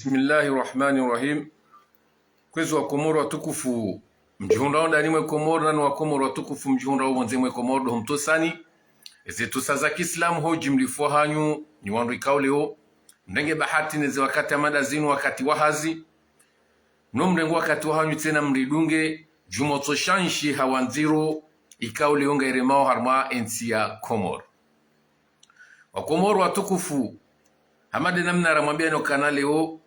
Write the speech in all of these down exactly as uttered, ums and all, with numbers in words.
Bismillahi rahmani rahim. Kwezi Wakomori watukufu, mdjihundrao ndani mwe Komori, nani Wakomori watukufu mdjihundrao pvondze mwe Komori, ndo humtosani. Eze tusa za kiislamu ho djimlifu hanyu, nyi wandru ikao leo mrenge bahati neze wakati hama ndazinu, wakati wa hazi. No mrenge wakati wa hanyu tsena mridunge djumotso sha ntsi ha wandziro ikao leo ngairemao harumwa entsi ya Komori. Wakomori watukufu, hama nde namna ramwambia no ukana leo,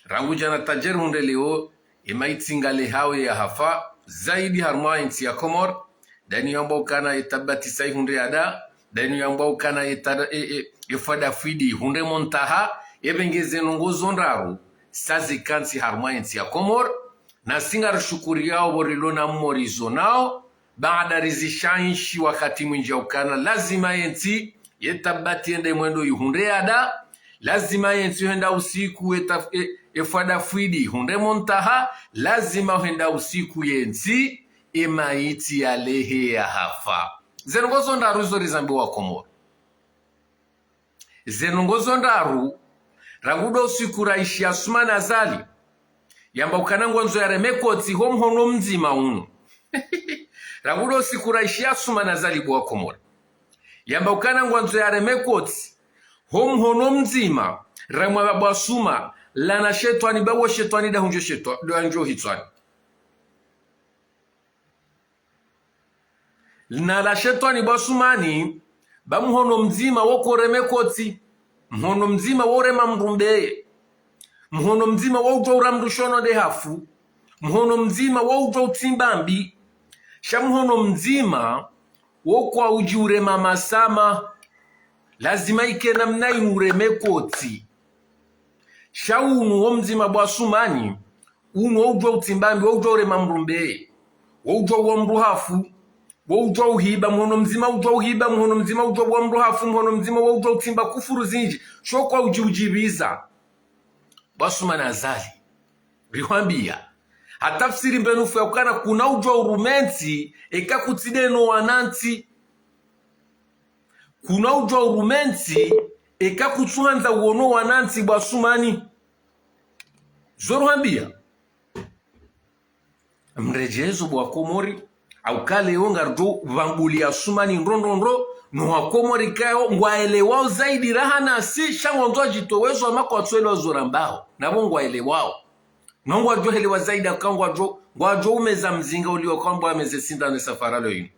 rangu djana tadjeri hundre leo, emaiti ngalehao yahafa zaidi harumwa entsi ya Komori. Ndani yambwa ukana etabati sa ihundre ada, ndani yambwa ukana etada-, e, e, efwadafwidi ihundre montaha. Epvenge ze ndrongoo zo ndraru sa zikantsi harumwa entsi ya Komori. Na si ngarishukuriao pvo rilo na morizo nao, baada rizisha ntsi wakati mwindji ya ukana lazima yentsi yetabati yende mwendo ihundre ada, lazima yentsi hwenda usiku eta-, e-, efwadafwidi ihundre montaha, lazima hwenda usiku yentsi emaiti yalehe yahafa. Ze ndrongoo zo ndraru izo rizambiwa Wakomori. Ze ndrongoo zo ndraru, rangu ndo usiku raisi Assoumani Azali yamba ukana ngwandzo yareme kotsi ho mhono mdzima unu. Rangu ndo usiku raisi Assoumani Azali bo Wakomori yamba ukana ngwandzo yareme kotsi ho mhono mdzima, ramwa baba Assoumani, lana shetwani, bawo shetwani ndahundjo shetwa-, ndahundjo hitswani. Lina la shetwani bo Assoumani, ba mhono mdzima wo koreme kotsi, mhono mdzima wo rema mdru mbeye, mhono mdzima wo udjuwa ura mdru shono nde hafu, mhono mdzima wo udjuwa utsimba mbi, sha mhono mdzima wo kwa udji urema masama. Lazima ike namna inu ureme kotsi. Sha unu wo mdzima bo Assoumani, unu wo udjuwa utsimba mbi, wo udjuwa urema mdru mbeye, wo udjuwa uwa mdru hafu, wo udjuwa uhiba, mhono mdzima udjuwa uhiba, mhono mdzima udjuwa uwa mdru hafu, mhono mdzima wo udjuwa utsimba kufuru zindji, sho kwa udji udjipviza. Bo Assoumani Azali, rihwambia, ha tafsiri mbenufu ya ukana kuna udjuwa urume ntsi eka kutsi nde no wanantsi. Kuna udjuwa urume ntsi eka kutsuhandza uono wanantsi bo Assoumani. Zo ruhwambia. Mredjezo bo Wakomori, ha uka leo ngaridjo pvambulia Assoumani ndro ndro ndro, no Wakomori kayo ngwaelewao zaidi raha nasi, sha ngwandzo wadjitowe zo hama kwatsuelewa zo rambao, na pvo ngwaelewao. No ngwadjo helewa zaidi, aka ngwadjo, ngwadjo umeza mzinga uliwa kwamba ameze sindano safara leo inu.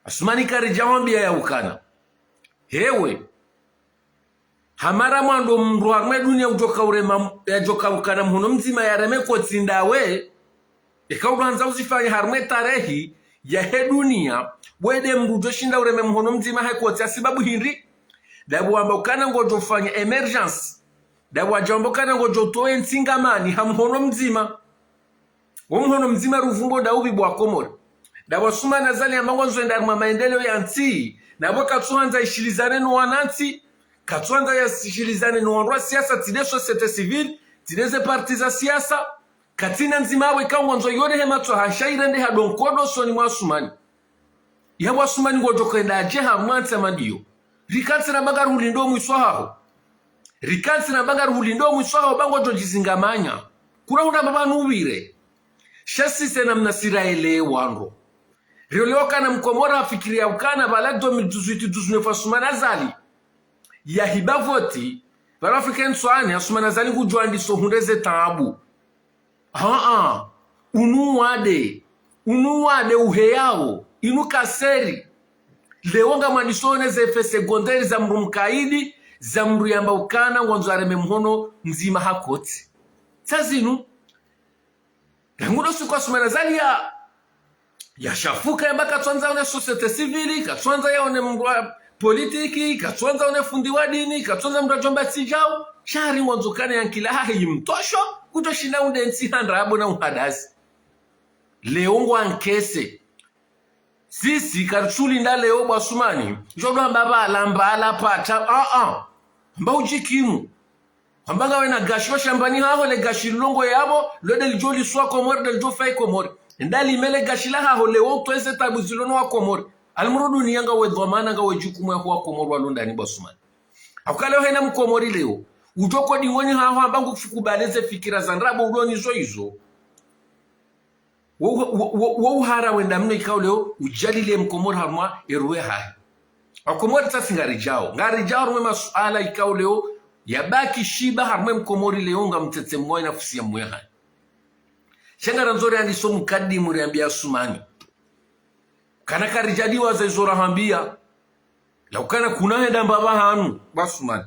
Assoumani karidja hwambia ya ukana, hewe, ha mara mwando mdru harumwe dunia udjoka urema, yadjoka ukana mhono mdzima yareme kotsi ndawe, eka udjohandza uzifanye harumwe tarehi yahe dunia, we nde mdru udjoshinda ureme mhono mdzima he kotsi ha sibabu hindri? Ndapvo wamba ukana ngodjofanya émergence. Ndapvo wadja wamba ukana ngodjotowa entsi ngamani ha mhono mdzima. Wo mhono mdzima ruvumbo nda upvi bo Wakomori? Ndapvo Assoumani Azali yamba ngwandzo yende harumwa maendeleo ya ntsi, na pvo katsuhandza yishilizane no wanantsi, katsuhandza yashilizane no wandru wa siasa, tsi nde société civile, tsi nde ze parti za siasa, katsina ndzima yapvo ika ngwandzo yone he matso ha sha irende ha donkodo usoni mwa Assoumani. Yapvo Assoumani ngodjoka yenda adje ha mwantsi hama ndiyo. Rikantsi ramba ngarihulindo mwiso haho. Rikantsi ramba ngarihulindo mwiso haho, ba ngodjo djizingamanya. Kuna huna baba nupvire. Sha sisi namna si raelewa ndro. Riolewa ukana Mkomori hafikiri ya ukana pvala deux mille dix-huit, dix-neuf Assoumani Azali yahiba voti, pvala Afrika Ntswani, Assoumani Azali ngudjo andiso hundre ze taabu. Haa, unu wade, unu wade uheyao, inu kaseri. Leo ngamwandiso one ze effets secondaires za mdru mkaidi, za mdru yamba ukana ngwandzo yareme mhono mdzima ha kotsi. Sa zinu, rangu ndo usiku Assoumani Azali ya, yashafuka yamba katsuhandza one société civile, katsuhandza yaone mdru wa politiki, katsuhandza one fundi wa dini, katsuhandza mdru adjomba tsidjao, sha hari ngwandzo ukana ye ankili yahahe yimtosho, kutoshinda unde ntsi ha ndrabo na uhadasi. Leo ngwankese. Sisi karitsulinda leo bo Assoumani, ndjo ndo hamba pvala mbala pata, aa. Hamba udjikimu. Hamba ngawe na gashi pvo shambani haho, le gashi lilongo yapvo, lo nde lidjo liswa Komori, nde lidjo fa Komori. Nda lime le gashi lahaho leo utowe ze taabu zilo no Wakomori. Almuru dunia ngawe dhwamana, ngawe jukumu yaho Wakomori walo ndani bo Assoumani. Ha uka leo hena Mkomori leo, Udjo ko dingoni haho amba ngufukubali ze fikira za ndrabo uloni zo izo. Wo, wo, wo, wo uhara wenda mno ikao leo udjalilie mkomori harumwa eruwe hahe. Wakomori tsasi ngaridjao. Ngaridjao harumwa masuala ikao leo yabaki shiba harumwa mkomori leo ngamtsetse mwayi nafusi ya mweha. Sha ngarandzo riandiso mukadimu riambia Asumani. Kana karidjadiwaza izo rahambia. Laukana kuna henda mbaba hanu, bo Asumani.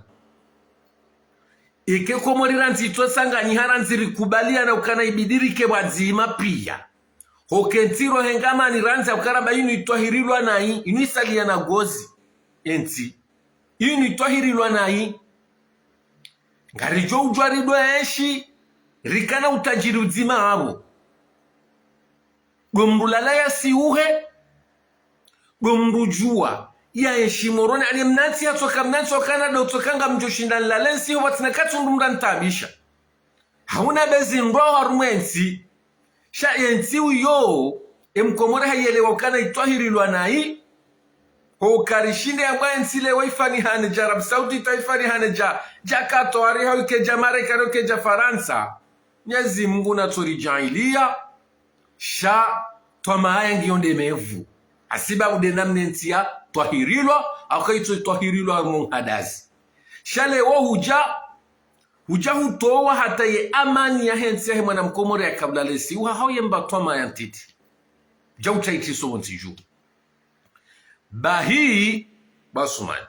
Ike Komori randzi itwe sanganyiha randzi rikubaliana ukana ibidi rike pvwadzima pia. Hoke ntsi rohenga amani randzi ukana ba inu itwahirilwa nayi, inu isalia na gozi. Entsi. Inu itwahirilwa nayi. Ngaridjo udjwa ridwe enshi, rikana utajiri udzima apvo. Ndo mndru lala yasiuhe, ndo mndru djuwa, ya enshi Moroni, ale mnantsi yatsoka mnantsi wa Canada, utsoka ngamdjo shinda nlale ntsihu, pvatsina katsi ndo mndru anitaabisha. Hauna bezi ndrwa harumwa entsi, sha entsi uyo, emkomori hayelewa ukana itwahirilwa nayi, ho karishinde yambwa entsi leo ifanihane dja Arabie Saoudite, ifanihane dja, dja Qatar, hau ike dja Marekani, hau ike dja Farantsa. Mwenyezi Mungu natsoridjaaliya, sha twamaa yangiyo nde mepvu. Hasibabu nde namna entsi yatwahirilwa, hauka itso itwahirilwa harumwa uhadazi. Sha leo hudja, hudja hutowa hata ye amani yahe ntsi yahe mwana mkomori ya kabla lesi, uha hau yemba twamaa ya ntiti. Dja utaitriso wontsi dju. Bahi, bo Asumani.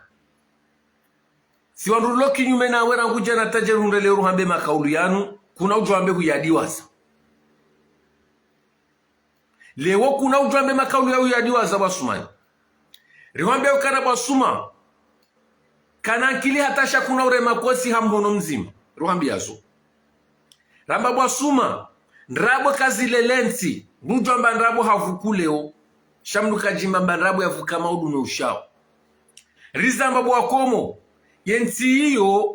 Si wandru rilo kinyume nawe rangu djana tadje rundre leo ruhambe makaulu yanu, kuna udjo wambe huyadiwaza. Leo kuna udjo wambe makaulu ya huyadiwaza bo Asumani. Riwambe ukana bo Asuma. Kana nkili hata sha kuna urema kosi ha mhono mdzima. Ruhambiazo. Ramba bo Asuma, ndrabo kazilele ntsi, ngudjo amba ndrabo havuku leo, sha mndru kadjimba amba ndrabo yavuka maudu no ushao. Rizamba bo Wakomori, ye ntsi iyo,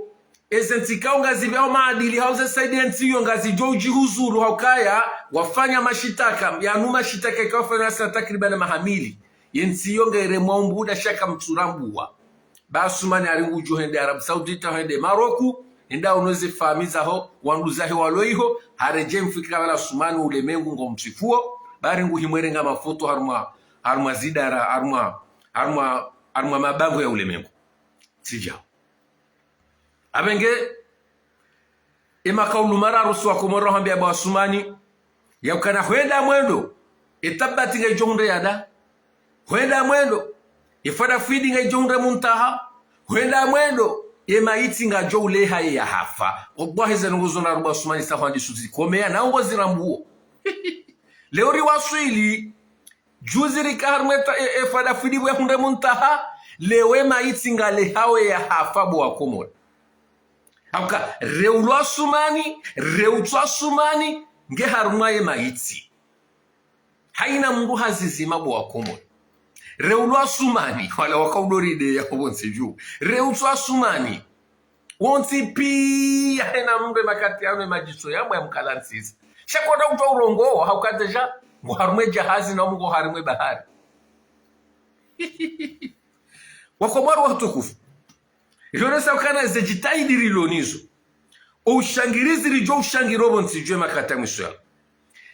eze ntsi kao ngazipvao maadili hau ze saidi ye ntsi iyo ngazidjo udjihuzulu haukaya, wafanya mashitaka, yanu mashitaka ikao wafanya sa takriban maha mili, ye ntsi iyo ngairemwa umbuda sha kamtsurambuwa. Bo Asumani hari ngudjo hende Arabie Saoudite, hende Maroku, hende aono ze famiyi zaho, wandru zahe walo iho, haredjei mfikira pvala Asumani ulemengu ngomtsifuo, bari nguhimwerenga mafoto harumwa, harumwa zidara, harumwa, harumwa, harumwa mabango ya ulemengu. Tsidjao. Apvenge, emakaulu mararu si Wakomori wahambia bo Asumani, yaukana hwenda mwendo, etabati ngaidjo hundre yada. Hwenda mwendo, efadafidi ngaidjo hundre muntaha. Hwenda mwendo, emaitsi ngadjo uleha ye yahafa. Obwahe ze ndrongo zo ndrabo bo Asumani sa hwandisu zikomeya, na ungo zirambuo. Leo riwaswili, juzi rika harumwa eta-, e, efadafidi pvo yahundre muntaha, leo emaitsi ngalehao ye yahafa bo Wakomori. Hauka, reulwa Asumani, reutswa Asumani, nge harumwa ye maitsi. Haina mndru hazizima bo Wakomori. Reulwa Asumani, wala wakaudoride ya ho wontsi dju. Reutswa Asumani. Wontsi pia haina mndru emakati yanu emadjiso yamwe yamkalantsiza. Sha kona udjo urongoa, hauka déjà, ngo harumwa ejahazi na ngo harumwa ebahari. Wakomori watukufu. Rionesa ukana ze djitihadi rilo nazo. Oushangirizi ridjo ushangiri opvo ntsi dju emakati ya mwiso yanu.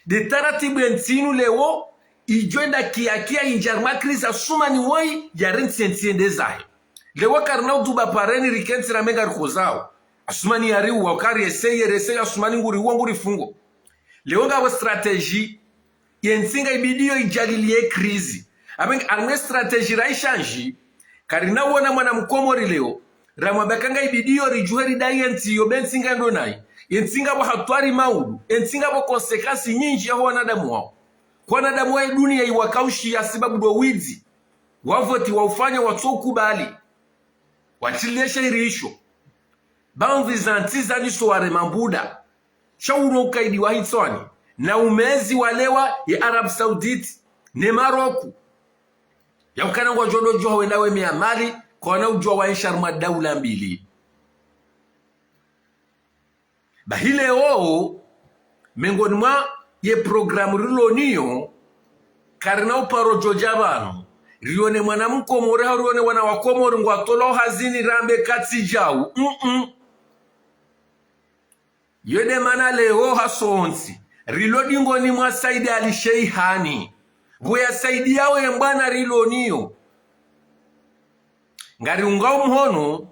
Nde taratibu ye ntsi inu leo, idjo enda kiakia indjia harumwa crise Asumani woyi, yarentsi ye ntsi yende zahe. Leo karina uduba pareni rikentsi ramenga rikozao. Asumani yariuwa, ukari eseye, reseye, Asumani nguriuwa, ngurifungo. Leo ngapvo stratégie, ye ntsi ngaibidio idjalilie crise. Apvenge, harumwa stratégie raishanji, karina uona mwana Mkomori leo, ramwambia ka ngaibidio ridjuhe ridai ye ntsi iyo be ntsi ngaindo nayi. Ye ntsi ngapvo hatwari maudu, ye ntsi ngapvo conséquences nyindji yaho wanadamu wao. Kwa wanadamu wa dunia iwakaushi ya sibabu ndo widzi. Wavoti waufanya watso ukubali. Watsiliesha irisho. Bamvi za ntsi za niso warema mbuda. Sha uno ukaidi wa hitswani. Na umezi walewa ye Arabie Saoudite. Ne Maroku. Yaukana ngwadjo dodjo wenda wemea mali, kwana udjuwa waenshi harumwa daula mbili. Bahi leo, mengoni mwa ye programu rilo nayo, karina uparo djodja pvanu, rione mwana Mkomori, hau rione wana Wakomori, ngwatolwao hazini rambe katsi djau. Mm-mm. Yo nde mana leo hasontsi rilo dingoni mwa Said Ali Sheihani, pvo yasaidiyawo ye mbwana rilo nayo. Ngariungao mhono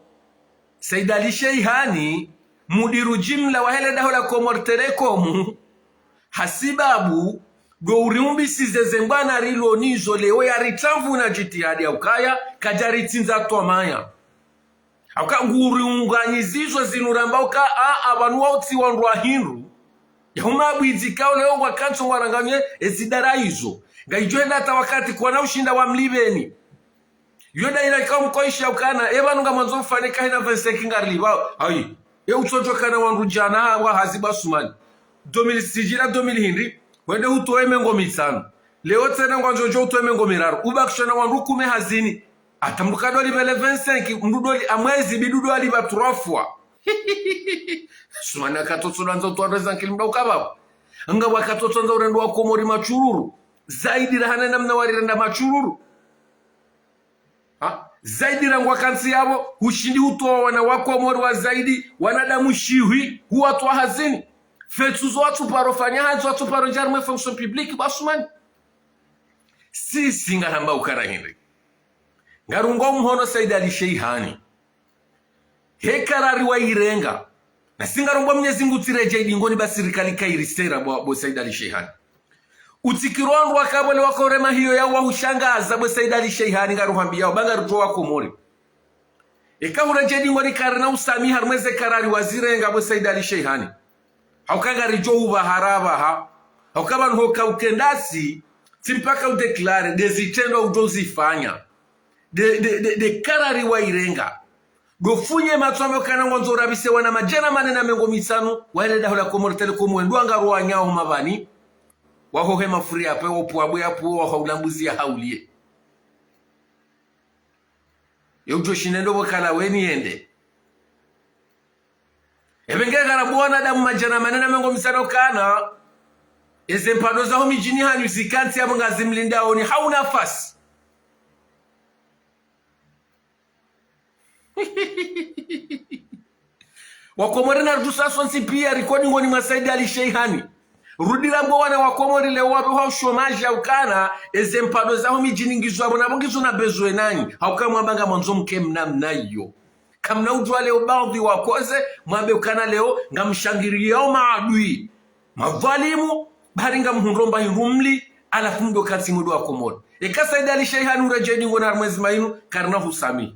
Said Ali Sheihani, mudiru jimla wahe le daho la Comores Telecom, hasibabu ndo uriumbisize ze mbwana rilo nazo leo, yaritramvuna jitihadi ya ukaya kadjaritsindza twamaya. Hauka nguriunganyizizo zinu ramba uka a, a, pvanu wautsi wandru wa hindru. Yahuma abwidzi kao leo ngwakantsi ngwaranganye ezidara izo. Ngaijo henda hata wakati kwana ushinda wamlipveni. Yo daira ikao mkoisha ukana, e pvanu ngamwandzo mfanye kahina vingt-cinq ngarilipvao. Hayi, e utsodjo kana wandru djana ha, wa hazi bwa Sumani. Deux mille sijira deux mille hindri, wende hutowe mengo mitsanu. Leo tsena ngwandzo djo utowe mengo miraru. Ubakisha na wandru kume hazini. Hata mndru kadolipvele vingt-cinq, mndru doli amwezi bidudu alipva trois fois. Sumani akatsotso landza utwandre zankili mda ukapvapvo. Nga wakatsotso landza urendwa Komori matsururu. Zaidi rahana namna warirenda matsururu. Ha? Zaidi rangu wakantsi yapvo, hushindi hutowa wana wa Komori wa zaidi, wanadamu shihwi, huwatowa hazini. Fetsu zo watsuparo fanya hazi, watsuparo ndjari mwe fonction publique, bwa Sumani. Sisi ngaramba ukara hindri. Ngarungao mhono Said Ali Sheihani. He karari wayirenga. Na si ngaromba Mnyezi Mngu tsiredjei dingoni ba sirikali kairi sera bo, bo Said Ali Sheihani. Utsikiro wandru wakapvo le wakorema hiyo ya wahushangaza bo Said Ali Sheihani ngaruhambiyao, ba ngarudjuwa Komori. Eka huredjei dingoni karina usamiha harumwa eze karari wazirenga bo Said Ali Sheihani. Hauka ngaridjo upva harapvaha. Hauka pvanu hoka ukendasi, tsi mpaka udéclare, nde zitrendwa udjo zifanya. Nde, nde, nde, nde karari wayirenga. Ndo funye matso ame ukana ngwandzo urapvise wana madjana mane na mengo mitsanu, wahe le daho la Comores Telecom wendwa ngaruwanyao mapvani, wahohe mafuri yapvo, wopvwa bwe yapvo, wahaula mbuzi yahauliye. Ye udjo shinda ndo pvo kala weni yende. Epvenge ngarambwa wanadamu madjana mane na mengo mitsanu kana, eze mpando zaho midjini hanyu zikantsi yapvo ngazimlindaoni, hauna nafasi. Wakomori narudjusa sontsi piya riko dingoni mwa Said Ali Sheihani. Rudi rambe wana wa Komori leo wapvehwa ushomaji ya ukana, eze mpando zaho midjini ngizo yapvo napvo ngizo na besoin nanyi. Hauka mwamba ngamwandzo mke mnamna iyo. Kamna udjuwa leo baadhwi wakoze, mwambe ukana leo ngamshangiriyao maadui. Madhwalimu, bari ngamhundro mba hindru mli, halafu mdo kantsi mdo wa Komori. Eka Said Ali Sheihani uredjei dingoni harumwa ezi mainu, karina husamihi.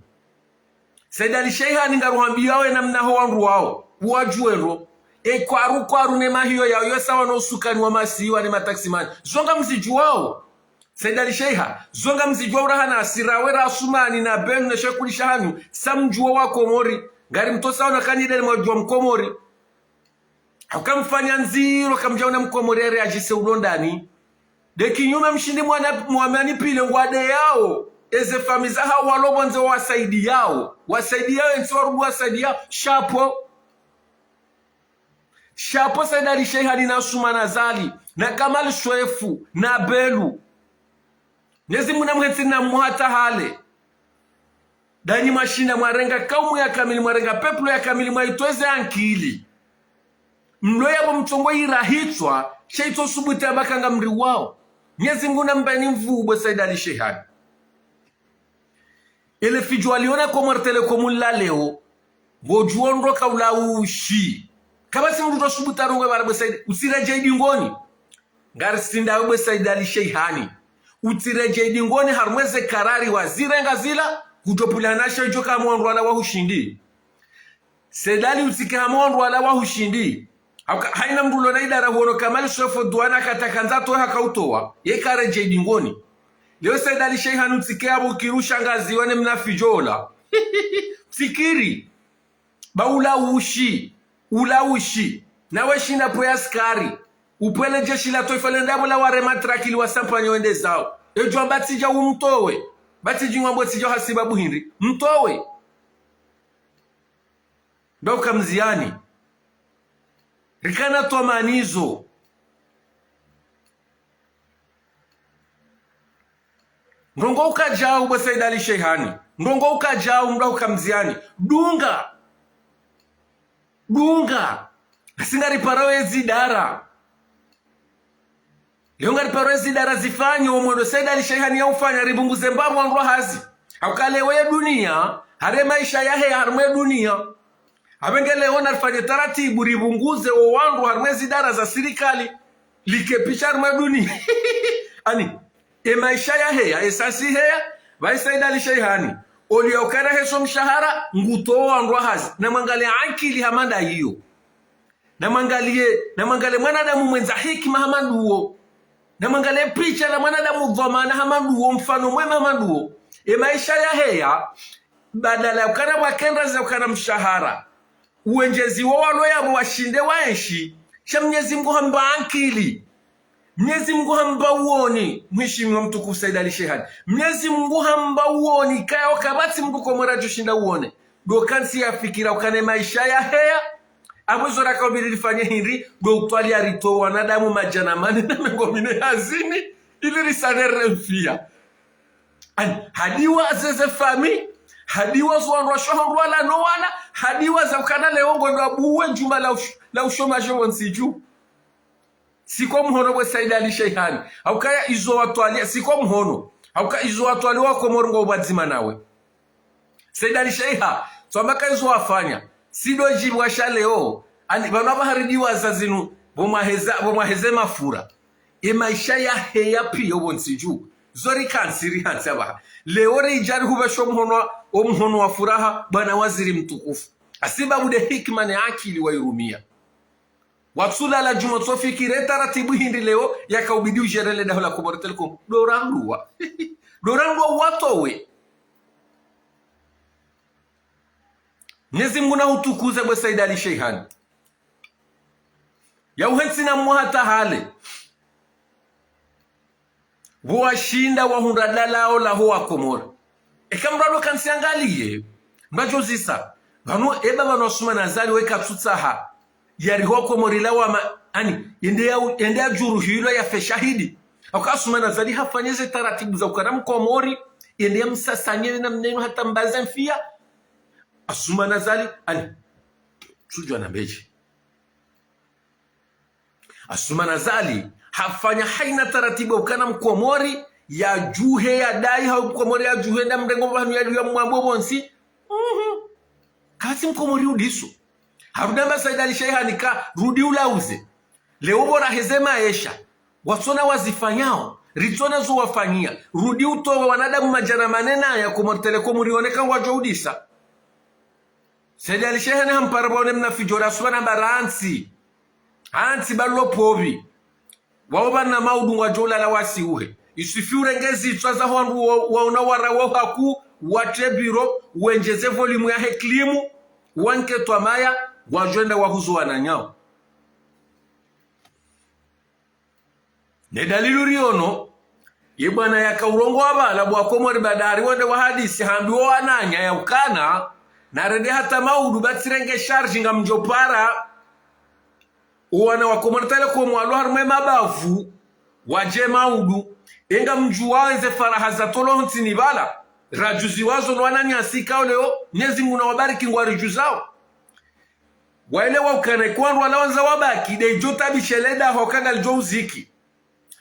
Said Ali Sheihani ngaruhambiyao ye namna ho wandru wao, uwadjuwe ro. E kwaru kwaru ne mahiyo yao, yo sawa no usukani wa masiwa ne mataximani. Zo ngamzidjuwao. Said Ali Sheiha, zo ngamzidjuwao urahana sirawe ra Sumani na Belu ne shekuli shahanyu, sa mdjuwa wa Komori. Ngarimtosao na kanyideni mwadjuwa Mkomori. Hauka mfanya ndziro kamdjaona Mkomori yareadjise ulondani. Nde kinyume mshindi mwana, mwamanipvile ngwadeyao. Eze fami zahao walo pvondze wasaidiyao. Wasaidiyao, entsi warudi wasaidiyao. Chapeau. Chapeau Said Ali Sheihani na Sumana Azali. Na Kamal Shwefu. Na Belu. Mnyezi Mngu namhentsi na muhata hale. Ndanyi mwashinda mwarenga kaumu ya kamili, mwarenga peuple ya kamili, mwaitweze ankili. Mlo yapvo mtsongo yirahitswa, sha itso subuti amba ka ngamriwao. Mnyezi Mngu nampveni nvuu bo Said Ali Sheihani. Ele fidjo waliona Comores Telecom la leo, ngodjuwo ndo ka ulaushi. Kapvatsi mndru udjo subuti arongowe pvala bo Said, utsiredjei dingoni. Ngarisinda we bo Said Ali Sheihani. Utsiredjei dingoni harumwa eze karari wazirenga zila, kudjopvulana sha idjo ka mwandru wala wahushindi. Said Ali utsike ha mwandru wala wahushindi. Hauka, haina mndru ulo na idara huono Kamal Shwefu duwana kata kandza towe haka utowa. Ye karedjei dingoni. Leo Said Ali Sheihani utsike yapvo kiri ushangaziwa ne mna fidjo ola. Tsikiri. Ba ulaushi, ulaushi. Nawe shinda pvo ya askari. Upvwele jeshi la twaifa lende yapvo la warema trakili wasampanye wende zao. Edjo amba tsidja umtowe. Ba tsidji ngwambo tsidja hasibabu hindri. Mtowe. Ndo uka mziyani. Rikana twamanizo. Ndrongo ukadjau bo Said Ali Sheihani. Ndrongo ukadjau mdru uka mziyani. Dunga. Dunga. Sisi ngariparo ezidara. Leo ngariparo ezidara zifanye omwendo Said Ali Sheihani yaufanya, ripvunguze mbapvi wandru wa hazi. Hauka leo ye dunia, hari maesha yaheya harimwa ye dunia. Apvenge leo narifanye taratibu ripvunguze owandru harimwa ezidara za sirikali. Like picha harimwa ye dunia. Ani, emaesha yaheya, esasi heya, pvahe Said Ali Sheihani. Oliya ukana heso mshahara, ngutowo wandru wa hazi. Namwangalie ankili hama ndayiyo. Namwangalie, namwangalie mwanadamu mwendza hikima hama nduwo. Namwangalie picha la mwanadamu dhwamana hama nduwo, mfano mwema hama nduwo. Emaesha yaheya, badala ya ukana pvwakendra za ukana mshahara. Uwendjezi wo walo yapvo washinde waenshi, sha Mnyezi Mungu hamba ankili. Mnyezi Mungu hamba uoni, mheshimiwa mtukufu Said Ali Sheihani. Mnyezi Mungu hamba uoni, kaya ukapvatsi mndru Komori yadjoshinda uone. Ndo kantsi yafikira ukana emaesha yaheya. Apvo izo raka ubidi rifanye hindri, ndo utwaliya ritowe wanadamu madjana mane na mengo mine hazini, ili risane remfiya. Ani, hadiwaza ze famiyi, hadiwaza wandru washohondrwa la no wana, hadiwaza ukana leo ngwendo abuwe djumba la ush-, la ushomaji pvontsi dju. Tsi ko mhono bwe Said Ali Sheihani. Haukaya izo watwaliya, tsi ko mhono. Hauka izo watwaliya wa Komori ngwao pvwadzima nawe. Said Ali Sheiha, tsamba ka izo wafanya. Tsi ndo djipvwa sha leo. Ani, pvanu apvaha ridiwaza zinu, pvo mwaheza, pvo mwaheze mafura. Emaesha yaheya piya pvontsi dju. Zo rikantsi rihantsi apvaha. Leo ridja rihupvesha omhono wa, omhono wa furaha, bwana waziri mtukufu. Hasibabu nde hikima ne akili wayirumiya. Watsulala djumwa tsofikiri taratibu hindri leo, yaka ubidi ujere le daho la Comores Telecom. Ndo randuwa. Ndo randuwa watowe. Mnyezi Mungu nahutukuze bwe Said Ali Sheihani. Yauhentsi na mwaha tahale. Pvo washinda wahundra dalao laho wa Komori. Eka mndru alo kantsi yangaliye, mndru yadjozisa. Pvanu, eba pvanu Assoumani Azali weka tsutsaha. Yariho wa Komori lawama, ani, yende ya, yende yadjuruhilwa yafe shahidi. Hauka Assoumani Azali hafanya ze taratibu za ukana Mkomori, yende yamsasanye na mneno hata mbaze mfiya. Assoumani Azali, ani, tsudjuwa na mbedje. Assoumani Azali, hafanya haina taratibu ukana Mkomori, yadjuhe yadayi, hau Mkomori yadjuhe nda mrengo pvanu yadjuhe mwambo pvontsi. Mhm. Kapvatsi Mkomori udiso. Harudi hamba Said Ali Sheihani ka, rudi ulauze. Leo pvo raheze maesha. Watsona wazifanyao. Ritsona zo wafanyiya. Rudi utowe wanadamu madjana mane na ya Comores Telecom rioneka ngwadjo udisa. Said Ali Sheihani hampara pvwa one mna fidjo ra suwa na mbarantsi. Hantsi balo pvopvi. Wao pvanu na maudu ngwadjo ulala wasiuhe. Isufi urenge zitswa za hwandru wa, waona wara wa haku, watre biro, wendjeze volume yahe klimu, wanke twamaya, ngwadjo enda wahuzo wananyao. Ne dalili uriono, ye bwana yaka urongowa pvala bwa Komori badari wende wahadisi hambiwa wananya ya ukana, narende hata maudu ba tsirenge charge ngamdjo para, owana wa Comores Telecom walo harumwa emabavu, wadje maudu, engamdjuwa eze faraha za tolwa hontsini pvala, radjuziwa zo no wananyasi kao leo, Mnyezi Mungu nawabariki ngwaridjuzao. Waelewa ukana eka wandru wala wandza wabaki, nde idjo tabishe le daho ka ngalidjo uziki.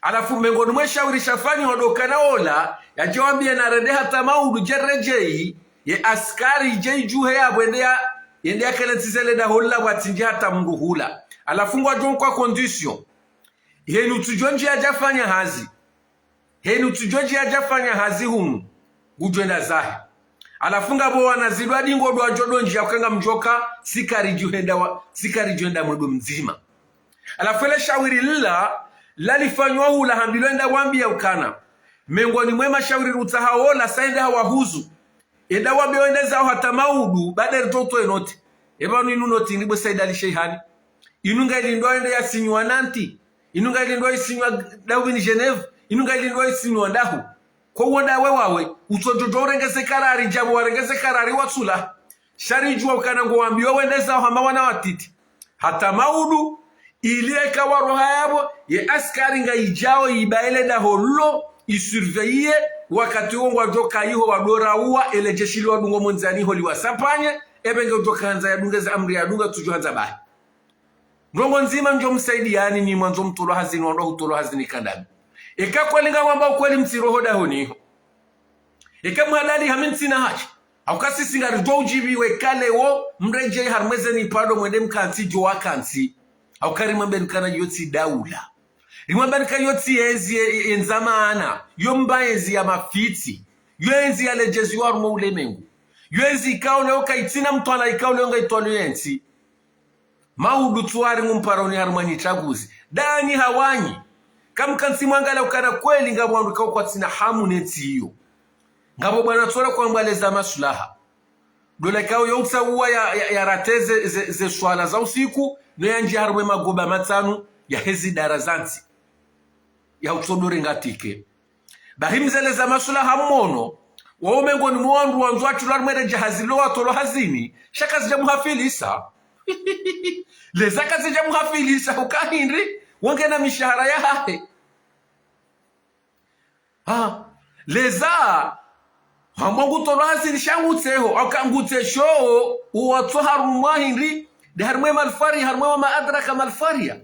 Halafu mengoni mwe shawiri shafanyiwa ndo ukana ola, yadje wambiye narende hata maudu dje redjeyi, ye askari idje idjuhe yapvo yende ya, yende yakelentsize le daho lila pvwatsindji hata mndru hula. Halafu ngwadjo nkwa condition. Henu tsudjo ndjiya djafanya hazi. Henu tsudjo ndjiya djafanya hazi hunu, ngudjo enda zahe. Halafu ngapvo wana zidwa dingo dwadjo ndo ndjiya uka ngamdjoka, sikaridjo henda wa, sikaridjo henda mwendo mdzima. Halafu ele shawiri lila, lalifanywa hula hambilwa enda wambiya ukana. Mengoni mwe mashawiri rutsaha ola, sa ende hawahuzu. Enda wambe wende zaho hata maudu, baada ritoto enoti. Epvanu inu noti ini bwe Said Ali Sheihani. Inu ngailindwa yende yasinywa Nantes. Inu ngailindwa isinywa Darwin Genève. Inu ngailindwa isinywa ndahu. Ko wonda we wawe, utsodjodjo urengeze karari, djapvo warengeze karari watsula. Sharidjuwa ukana ngowambiwa wende zaho hama wana watiti. Hata maudu, ili eka waroha yapvo, ye askari ngayidjao yibaye le daho lilo, isurveiller, wakati wo ngwadjo kayiho wadora uwa, ele jeshi liwadungo mondzani ho liwasapanye, epvenge udjo kahandza yadunge ze amri yadunga tsudjo handza bahi. Ndrongo ndzima ndjo msaidiani nyi mwandzo mtolwa hazini, wandru hutolwa hazini kandami. Eka kweli ngamwamba ukweli, mtsiroho dahoni iho. Eka mhalali, hami ntsina haja. Hauka sisi ngaridjo udjibiwa eka leo mredjei harumwa eze nipvandro mwende mkantsi djo wakantsi. Hauka rimwambeni ukana iyo tsi daula. Rimwambeni ukana iyo tsi yezi ye, ye, yendza maana. Iyo mba yezi ya mafitsi. Iyo yezi yaledjeziwa harumwa ulemengu. Iyo yezi ikao leo kaitsina mtwalaa, ikao leo ngaitwalio yentsi. Maudu tsuwari ngumparoni harumwa nyi tsaguzi. Danyi hawanyi. Kamkantsi mwangalia ukana kweli ngapvo wandru ikao kwatsina hamu ne ntsi iyo. Ngapvo bwana tsola kwamba leza masulaha. Dola ikao yo utsaua ya, ya, ya rate ze, ze, ze swala za usiku, no yandjia harumwa emagoba matsanu ya hezi dara za ntsi. Ya utsodore ngatike. Bahi mze leza masulaha mmono, wao mengoni mwa wandru wandzo watrilwa harumwa le djahazi lo watolwa hazini, sha kazidja muhafilisa. Leza kazidja muhafilisa, uka hindri, wangena mishahara yahahe. Ha, leza, hamba ngutolwa hazini sha ngutseho, hauka ngutsesho, uwatso harumwa hindri, de harumwa malfari, harumwa ma adraka malfaria.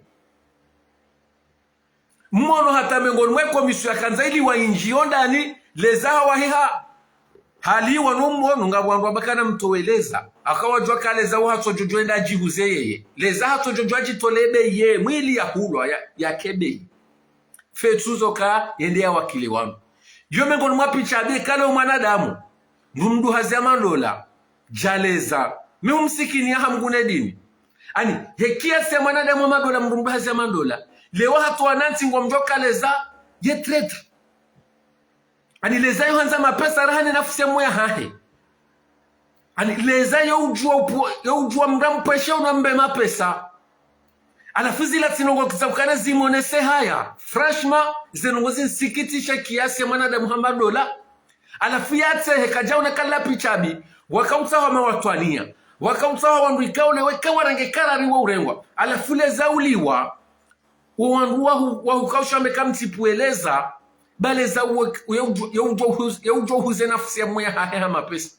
Mmono hata mengoni mwe komisiyo yakandza iliwa indji yo ndani, leza hawahiha. Haliwa no mmono ngapvo wandru wamba ukana mtowe leza. Hauka wadjua uka leza uhatsodjodjo enda adjihuze yeye. Leza hatsodjodjo adjitole bei ye, mwili yahulwa ya, yake bei. Fetsu zo ka yende yawakile wanu. Iyo mengoni mwa picha abi kale o mwanadamu. Mdru mduhazi ya madola. Dja leza. Mi umsikini ya hamgune dini. Ani, he kiasi ya mwanadamu wa madola, mdru mduhazi ya madola. Leo hatowa nantsi ngwamdjo uka leza, ye traître. Ani, leza yo handza mapesa, raha ne nafusi ya moyo yahahe. Ani, leza yo udjua upvo, yo udjua mdru ampveshe unambe mapesa. Halafu zila tsi ndrongo kitsa ukana zimonese haya. Franchement, ze ndrongo zinsikitisha kiasi ya mwanadamu ha madola. Halafu yatsehe kadjaona kala picha abi, wakautsaha mawatwaniya, wakautsaha wandru ikao leo eka warenge karari wa urengwa. Halafu leza uliwa, wo wandru wahu, wahuka ushambe kamtsipvuwe leza, ba leza uwe, uye udjo, ye udjo uhuze, ye udjo uhuze nafusi ya moyo yahahe ha mapesa.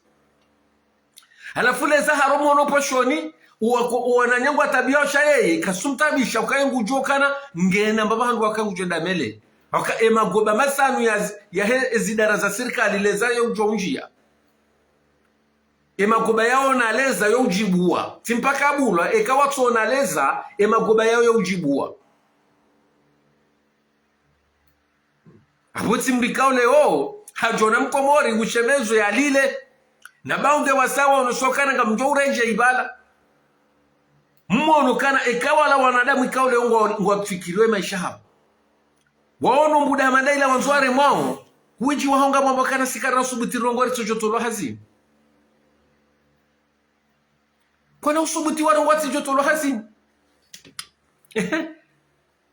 Halafu leza harumwa ono poshoni, uwako, uwananya ngwa tabiao sha yeye, kasumtabisha, ukaye ngudjo ukana, ngena mbaba handru waka ngudjo enda mele. Hauka emagoba matsanu ya, ya he, ezidara za sirikali leza yo udjo undjia. Emagoba yao na leza yo udjibua. Tsi mpaka abulwa, eka watso na leza, emagoba yao yo udjibua. Apvo tsi mdru ikao leo, hadjona mkomori, ushemezwe yalile. Na baundhe wasawa unosokana ngamdjo uredjei ibala. Mmono ukana eka wala wanadamu ikao leo ngwa, ngwafikiriwe maesha hao. Waono mbuda hama nda ila wandzo waremwao, kuwindji waho ngamwambao ukana si karina usubuti rongoa ritsodjotolwa hazini. Kwana usubuti warongoa ritsodjotolwa hazini. Ehe.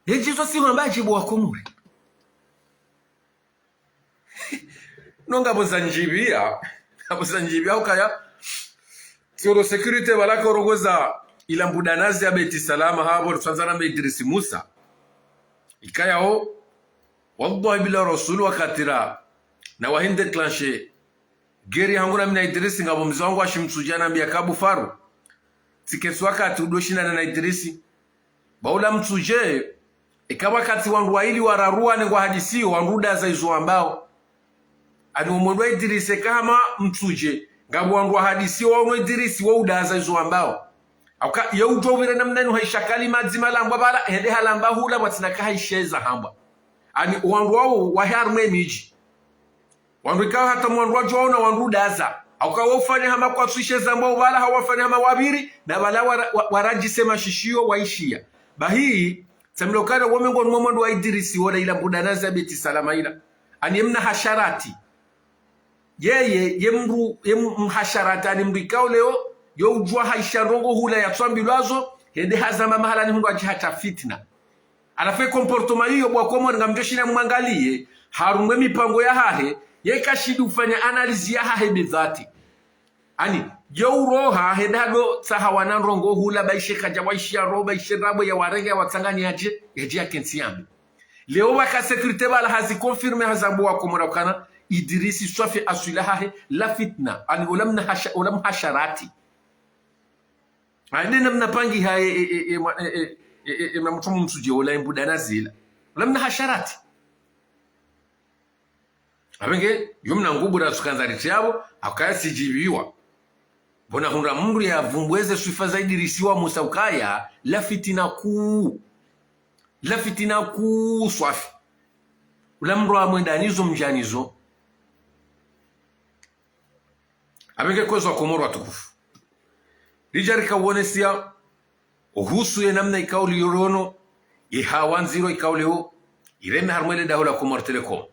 Edjizo si hamba adjibu wa Komori. No ngapvo za ndjibia. Ngapvo za ndjibia ukaya. Tsi oro sécurité pvala ka urongoza ila mbudanazi ya Beti Salama hapvo, ritsandza na mbe Idrisi Musa. Ikayao, wallahi bila rasulu wakati ra, na wahi ndéclenché guerre yahangu na mi na Idrisi ngapvo mze wangu Hashim Mtsudje hanambia kabu Faru. Tsiketsi wakati udo shindana na Idrisi. Ba ula Mtsudje, eka wakati wandru waili wararu wane ngwahadisiyo, wandru udaza izo wambao. Ani omwendo wa Idrisi eka hama Mtsudje, ngapvo wandru wahadisiyo, wa uno Idrisi, wa udaza izo wambao. Hauka, ye udjo upvire namna inu haisha kalima dzima lambwa pvala, hende halamba hula, pvwatsina ka haisha eza hambwa. Ani, wandru wao, wahe harumwa emidji. Wandru ikao hata mwandru wadjo waona wandru udaza. Hauka wo ufanya hama kwatsu isha eza hambwa pvala, hau wafanya hama wapviri, na pvala wara, wa, waradjise mashishiyo, waishiya. Bahi, tsamilo kana wo mengoni mwa mwendo wa Idrisi, wola ila mbudanazi ya Beti Salama ila. Ani ye mna hasharati. Yeye, ye mdru, ye m-, mhasharati, ani mdru ikao leo, yo udjua haisha ndrongo hula yatswambilwazo, hende hazamba mahala ni hundru adjiha ta fitna. Halafu ye comportement iyo bo wa Komori ngamdjo shinda mwangaliye, harumwa emipango yahahe, ye kashindi ufanya analyse yahahe bidhati. Ani, ye uroha, hende hado tsaha wana ndrongo hula, ba ishe kadja waishiya ro, ba ishe ndrabo ya warenge ya watsanganya yadje, yadje yakentsi yambe. Leo waka sécurité pvala hazi confirmé hazambo wa Komori ukana, Idrisi Swafi aswila hahe, la fitna, ani ola mna hasha-, ola mhasharati. Ani namna pangiha e, e, e, e, mwa-, e, e, e, e, e, mna mutru mumsudje ola embuda na zila. Ola mna hasharati. Apvenge, yo mna nguvu ratsu kandza riti yapvo, akaya sidjiviwa. Bona hundra mndru ya vumbweze swifa za Idirisi wa Musa ukaya, la fitina kuu. La fitina kuu swafi. Ula mndru amwenda nizo mdja nizo. Apvenge kwezi wa Komori watukufu. Ridja rika uonesia, uhusu ye namna ikao liyo rono, ye hawa ndziro ikao leo, ireme harumwa le daho la Comores Telecom.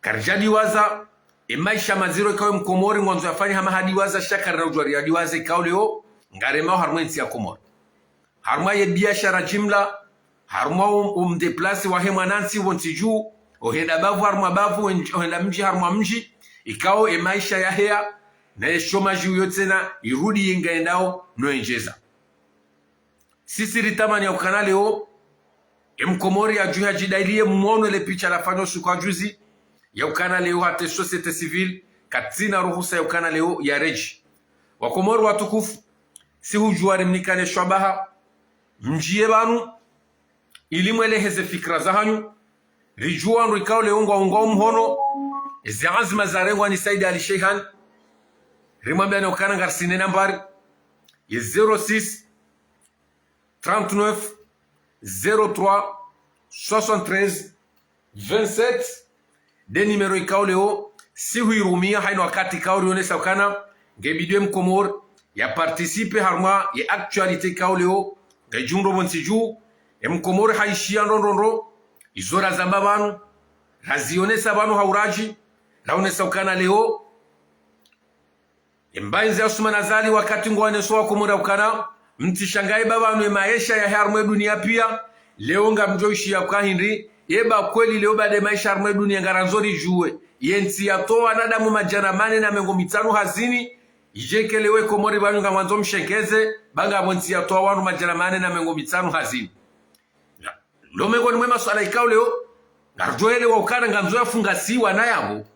Karidja diwaza, e maesha maziro ikao ye mkomori ngwandzo yafanye hama hadiwaza sha karina udjuwa riyadiwaza ikao leo, ngaremao harumwa entsi ya Komori. Harumwa ye biashara jimla, harumwa o, o mdeplasi wahe mwanantsi pvo ntsi dju, ohenda bavu harumwa bavu, en-, ohenda mdji harumwa mdji, ikao e maesha yaheya, na ye chômage uyo tsena, irudi yenga endao, no endjeza. Sisi ritamani ya ukana leo, e mkomori yadjuhe yadjidaliye mwono le picha lafanywa usiku wa juzi, ya ukana leo hata e société civile, katsina ruhusa ya ukana leo yaredji. Wakomori watukufu, si hudjuwa rimnikane shwabaha, mdjiye pvanu, ili mweleheze fikira zahanyu, ridjuwa ndo ikao leo ngwaungao mhono, ezi anzima zarengwa ni Said Ali Sheikhan, rimwambiane ukana ngarisine nambari, ye zéro six, trente-neuf, zéro trois, soixante-treize, vingt-sept, nde numéro ikao leo, si huirumia, haina wakati ikao rionesa ukana, nge bidi e mkomori, ya participe harumwa, ye actualité ikao leo, nge djundro pvo ntsi dju, e mkomori haishiya ndro ndro ndro, izo razamba pvanu, razionesa pvanu ha uradji, raonesa ukana leo, e mbainzi ya Assoumani Azali wakati ngwaoneso wakomori ukana, mtsishangaye ba pvanu e maesha yahe harumwa e dunia pia, leo ngamdjo ishiya kwa hindri, ye ba kweli leo ba nde maesha harumwa e dunia ngarandzo ridjuwe, ye ntsi yatowa wanadamu madjana mane na mengo mitsanu hazini, idje ke leo e Komori pvanu ngamwandzo mshengeze, ba ngapvo ntsi yatowa wandru madjana mane na mengo mitsanu hazini. Ndo mengoni mwe maswala ikao leo, ngarudjoelewa ukana ngandzo yafunga siwa na yapvo.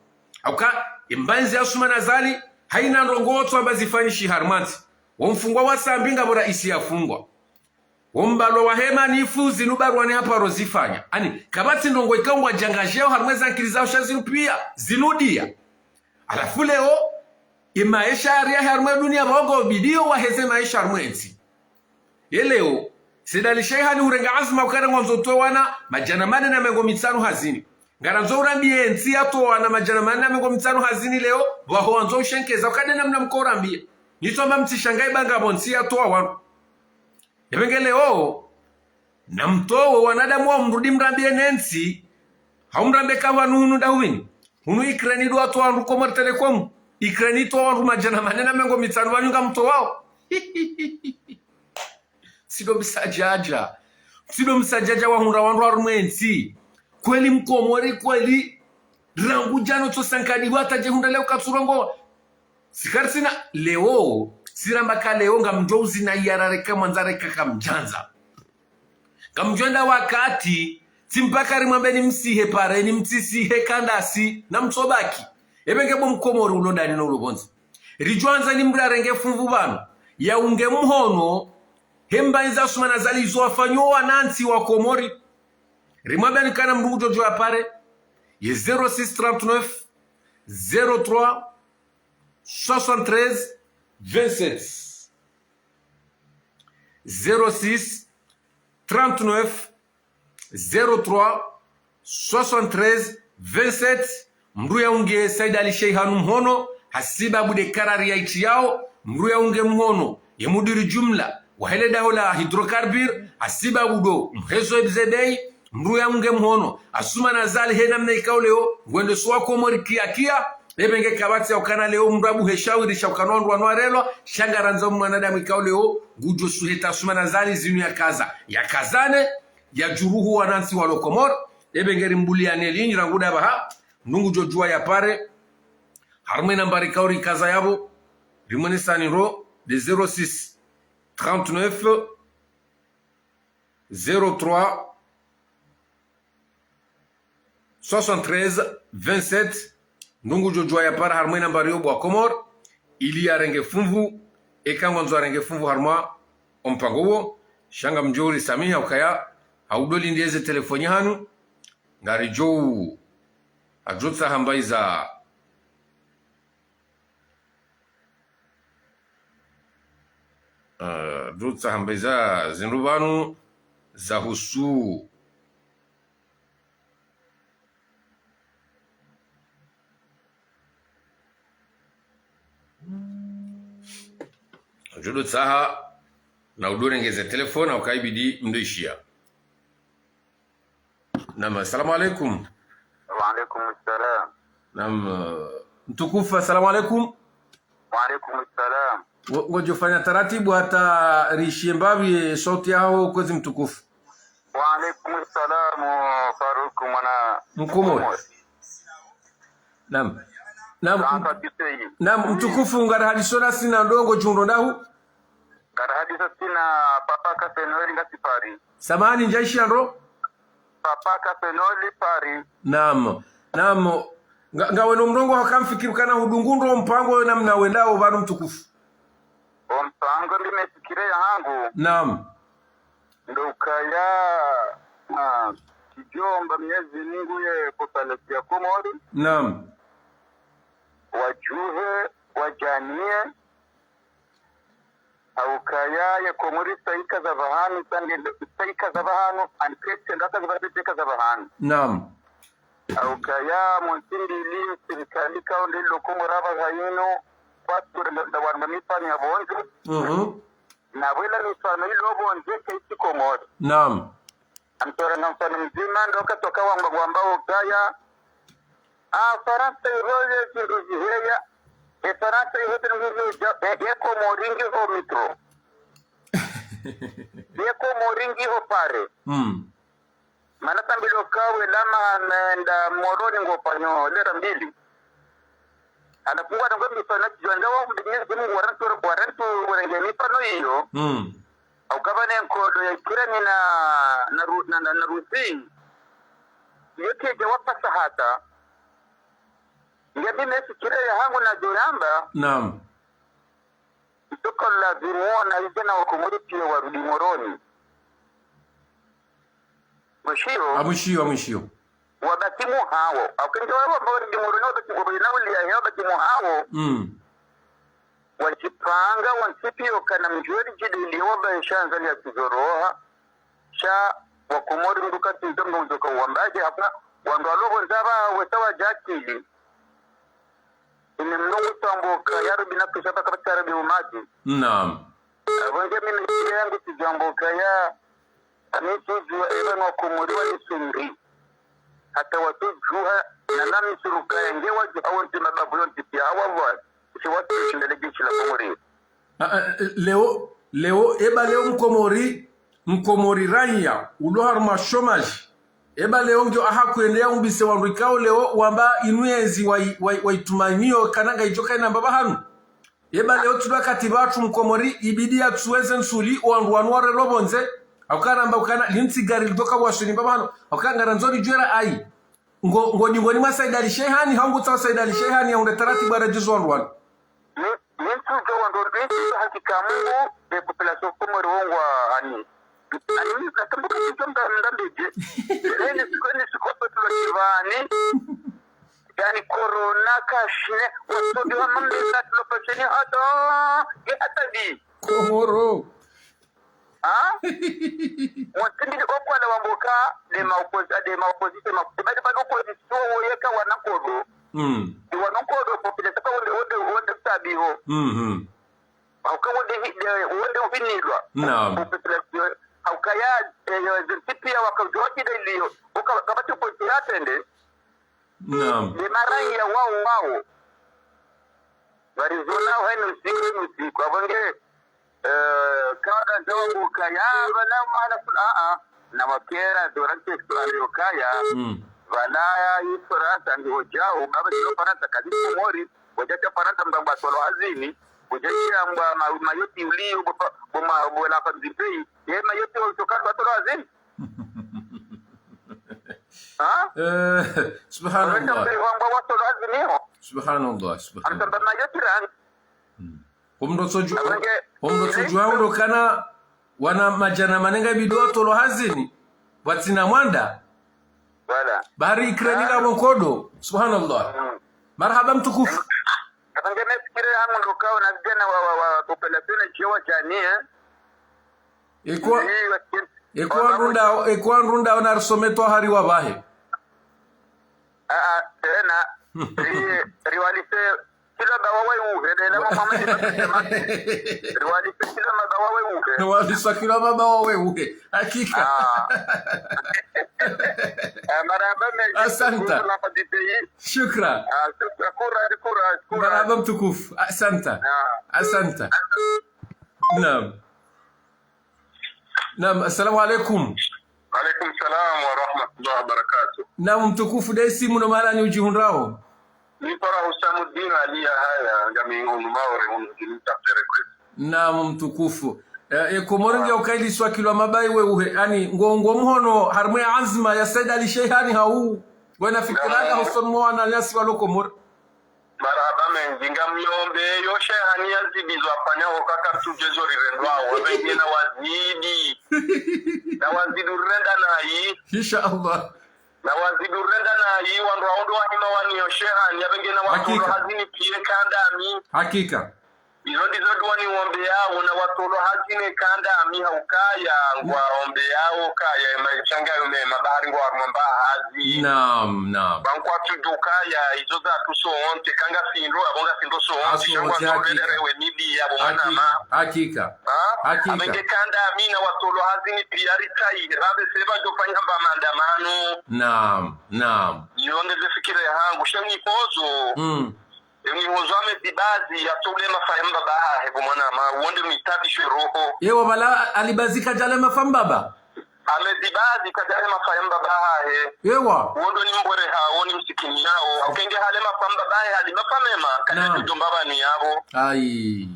Hauka, e mbainzi ya Assoumani Azali, haina ndrongoo tsu amba zifanyishiha harumwa ntsi. Wo mfungwa wa Sambi ngapvo raisi yafungwa. Wo mbalwa wahe manifu zinu barwani haparo zifanya. Ani, kapvatsi ndrongoo ikao ngwadjangazheo harumwa eza nkili zao sha zinu pia, zinu dia. Halafu leo, e maesha yariya harumwa e dunia pvao ngo bidio waheze maesha harumwa e ntsi. Ye leo, Said Ali Sheikhan urenga anzima ukana ngwandzo utowe wana madjana mane na mengo mitsanu hazini. Ngarandzo urambiye ntsi yatowa wana madjana mane na mengo mitsanu hazini leo, pvaho wandzo ushengeza, uka nde namna mko urambiya. Nitso amba mtsishangaye ba ngapvo ntsi yatowa wanu. Ye pvenge leo, namtowe wanadamu wa mrudi mrambiye ne ntsi, hau mrambe ka pvanu hunu nda hupvini. Hunu Ukraine ndo watowa wandru Comores Telecom. Ukraine itowa wandru madjana mane na mengo mitsanu pvanu ngamtowao. Tsi ndo msadjadja. Tsi ndo msadjadja wahundra wandru harumwa e ntsi. Kweli mkomori kweli. Rangu djana tso sankadi wata dje hundra leo katsurongowa. Si karisina leo, si ramba ka leo ngamdjo uzina iyarareka mwandzareka kamdjandza. Ngamdjo enda wakati, tsi mpaka rimwambeni msihe pareni, mtsisihe kandasi, na mtsobaki. Ye pvenge bo mkomori ulo ndani no ulo pvondze. Ridjo andza ni mndru yarenge funvu pvanu, yaunge mhono, he mbainzi ya Assoumani Azali izo wafanyao wanantsi wa Komori. Rimwambiani ukana mndru ngudjo djuwa yapare, ye zéro six trente-neuf, zéro trois, soixante-treize, vingt-sept. Zéro six trente-neuf, zéro trois, soixante-treize, vingt-sept. Mndru yaunge Said Ali Sheikhan mhono, hasibabu nde karari yaitiyao, mndru yaunge mhono ye mudiri jumla wahe le daho la hydrocarbures, hasibabu ndo mhezo ebzebei, mndru yaunge mhono Assoumani Azali he namna ikao leo ngwendeso wa Komori kiakia. Ye pvenge kapvatsi ya ukana leo mndru abuhe shawiri sha ukana wandru wanu warelwa, sha ngarandzo mwanadamu ikao leo ngudjo suheta Assoumani Azali zinu yakaza, yakazane, yadjuruhu wanantsi walo Komori. Ye pvenge rimbuliane linyi rangu nda pvaha, mndru ngudjo djuwa yapare harumwa e nambari ikao rikaza yapvo, rimwonesani ro, nde zéro six trente-neuf, zéro trois, soixante-treize, vingt-sept. Mndru ngudjo djuwa yapara harumwa e nambari yo bo wa Komori, ili yarenge funvu, eka ngwandzo yarenge funvu harumwa o mpango wo, Sha ngamdjo uri samiha ukaya, haudo lindeze telefoni hanu, ngaridjo, adjotsa hamba iza, eh, adjotsa hamba iza zindru pvanu zahusu. Udjo tsaha na udo rengeze telefoni, ukaibidi mdo ishiya. Naam, assalamu alaikum. Wa alaikum salam. Naam, eh, mtukufu, assalamu alaikum. Wa alaikum salam. Ngo-, ngodjo fanya taratibu hata rishiye mbapvi, eh, sauti yaho kwezi mtukufu. Wa alaikum salam, Faruk, mwana Mkomori. Mkomori. Naam. Naam. Sasa kisei. Naam, mtukufu, ngarahadiso na sina ndrongo djundro ndahu. Ngarahadiso sina papa Kasenoli ngasi Paris. Samahani, ndjaishiya ndro? Papa Kasenoli Paris. Naam. Naam. Nga, ngawe no mrongoo haka mfikiri ukana hudungu ndro mpango yo namna wendao pvanu mtukufu. O mpango ndi mefikira yahangu. Naam. Ndo ukaya, ah, tsidjomba Mwenyezi Mungu ye population ya Komori. Naam. Wadjuhe, wadjaniye, ha ukaya ye Komori sayikaza pvahanu, sange sayikaza pvahanu, ankete ndaka zipvate sayikaza pvahanu. Naam. Ha ukaya montsi mbili, sirikali kaonde lo Komori apvaha yinu, kwatsure nda, nda wanu mifano ya pvondze. Mhm. Na pvwela mifano ilo pvondze kayitsi Komori. Naam. Amtore na mfano mdzima, ndo katoka wamba, wamba ukaya, ah, Farantsa iho ye zindru ziheya, e Farantsa iho zindru ziheya, e, e Komori ngiho métro. E Komori ngiho pare. Mm. Mana sambilo kawe lama nenda Moroni ngofanyo lera mbili. Anafungwa na ngombe sana tsidjwandza wa Mwenyezi Mungu warantu, warantu warenge mifano iyo. Mm. Au kaba ne nkodo ya Ukraine na, na Ru-, na, na, na Russie. Iyo kedja wapasa hata. Nge mimi fikira yahangu nadjo yamba. Naam. Itsoko lazimu wona idje na Wakomori piya warudi Moroni. Mwishiyo? A mwishiyo, a mwishiyo. Wabaki muhawo. Au kende wao wamba warudi Moroni, wabaki, wabaki na uliya he, wabaki muhawo. Mm. Wadjipanga, wantsipiyo kana mdjuwe lidjidiliya wamba eshandza liya tsizoroha. Sha Wakomori mdru katsindzo mdru ndzoka wambaje hapvwa, wandru walo pvondze apva wesa wadja akili. Ine mnungu tsamboka ya rubi na kusha paka pata rubi umati. Naam. Apvo nge mimi nge yangu tsidjamboka ya, ami tsudjuwa eba no Wakomori wa nisumbi. Hata watsudjuha, na nami surukaya nge wadjuha wontsi mabavu yontsi piya awa wa, si watsi shindele jeshi la Komori. Ah, ah, leo, leo, eba leo Mkomori, Mkomori raiya, ulo harumwa chômage. Eba leo ngio aha kwende ya umbise wandru ikao leo wamba inu yezi wai-, wai-, waitumanyiyo kana ngaidjo kaina mbapvi hanu. Eba leo tsi wakati pvatsu Mkomori ibidi yatsuweze ntsuli wandru wanu warelo pvondze. Hauka ramba ukana lintsi gari lidjoka waswili mbapvi hanu. Hauka ngarandzo lidjuwe ra ayi. Ngo, ngo, ngo ni mwa Said Ali Sheihani, hau ngutsaho Said Ali Sheihani, ya hundre taratibu ya radjizo wandru wanu. Ni, ni ntsudjo wandru, ni ntsudjo hakika Mungu, be population Komori wongwa ani. Ani, ni katambuka ntsudjo mda, mda mbedje. Ni, ni siko, ni siko pe tulo shivani. Yani corona kashine, wasobi wa mambe na tulo pashini hata, ye hata di. Komoro. Ha? Montsi mbili okwala wamboka, de ma opposi-, de ma opposition, ma, badi, badi opposition woyeka wana nkodo. Mm. Wana nkodo, population ka wonde, wonde, wonde tabiho. Mhm. Hauka wonde hi-, de, wonde uhinilwa. Naam. Population, hauka ya, eh, yo, zintsi piya waka udjuwa kide liyo. Uka, kabati opposition yatende. Naam. De maraiya wao, wao. Warizona haino usiku, haino usiku. Apvo nge, eh, kada zawo kaya, pvala mana kula, a, a. Na wakera, zora nte suari okaya. Mm. Pvala ya i Farantsa, ngi wodjao, baba zino Farantsa, kazi Komori, wodja sha Farantsa, mdru ngwa tolo hazini, wodja sha mba ma-, Mayotte uliyo, bo pa-, bo ma-, bo la pa nzipei, ye Mayotte wa utoka, wa tolo hazini. Ha? Eh, subhanallah. Wamba wa tolo hazini ho. Subhanallah, subhanallah. Amtamba Mayotte rangi. Mm. Omdru tsodju-, Abange, omdru tsodjuwa eh? Ulo kana, Wana madjana mane ngayibidi watolwe hazini, watsina mwanda. Voilà. Bahari ikreni ngapvo nkodo. Subhanallah. Mm. Marahaba mtukufu. Katanga mefikira yangu ndo kawo na vijana wa, wa, wa population djewa djani, eh? Iko, iko wandru ndao, iko wandru ndao na risome twahari wapvahe. Ah, ah, tsena. Ri-, riwalise kilo mba wawe uhe, ndele mwa mama ni mama. Riwalise kilo mba wawe uhe. Riwalise kilo mba wawe uhe. Hakika. Ah. Ah, marahaba menji. Asante. Shukran. Ah, shukran. Kura, kura, kura. Marahaba mtukufu. Asante. Ah. Asante. Naam. Naam, assalamu alaikum. Alaikum salam wa rahmatullahi wa barakatuh. Naam, mtukufu, desi muno mahala ni udjihundrao? Ni para Husamuddin Ali Yahaya, ngami hunu Maore, hunu dini tafere kwetu. Naam, mtukufu. Eh, e Komori nge ukailiswa kilo mba wawe uhe, ani, ngo, ngo mhono, harimwa ye anzima ya Said Ali Sheihani hau, wena fikira nga hosoni mwa wananyasi walo Komori. Marahaba menji, ngamyombe yo Sheihani yazidi zo afanya ho kaka tuje zo rirendwao, wapvenge na wazidi. Na wazidi urenda nayi. Insha Allah. Na wazidi urenda nayi, wandru waondo wahima wani yo Sheihani, yapvenge na watolwe hazini piya kandami. Hakika. Izo ndizo dua niwombeyao, na watolwe hazini kandami haukaya, ngwaombeyao kaya, emaisha ngayo mema, bahari ngwa harumwa mba hazi. Naam, naam. Ba nkwatsu djukaya, izo zatsu sontsi, kanga sindro, abo nga sindro sontsi, shangwa sontsi, hakika. Nzorere we nidi, abo mwanama. Hakika. Ha? Hakika. Apvenge kandami na watolwe hazini piya ritayi, rabe seba djofanya mba maandamano. Naam, naam. Iyo nde ze fikira yahangu, sha ngihozo. Mm. Ngihozo Ahmed Bazi yatolwe mafa ya mbaba hahe bo mwanama, wonde mwitabishe roho. Ewa, bala Ali Bazi kadjale mafa mbaba? Ahmed Bazi kadjale mafa ya mbaba hahe. Ewa. Wondo ni mbwere hawo, ni msikini yawo. Ukenge hale mafa mbaba hahe, hali mafa mema, kadjadjo djomba bani yabo. Ayi.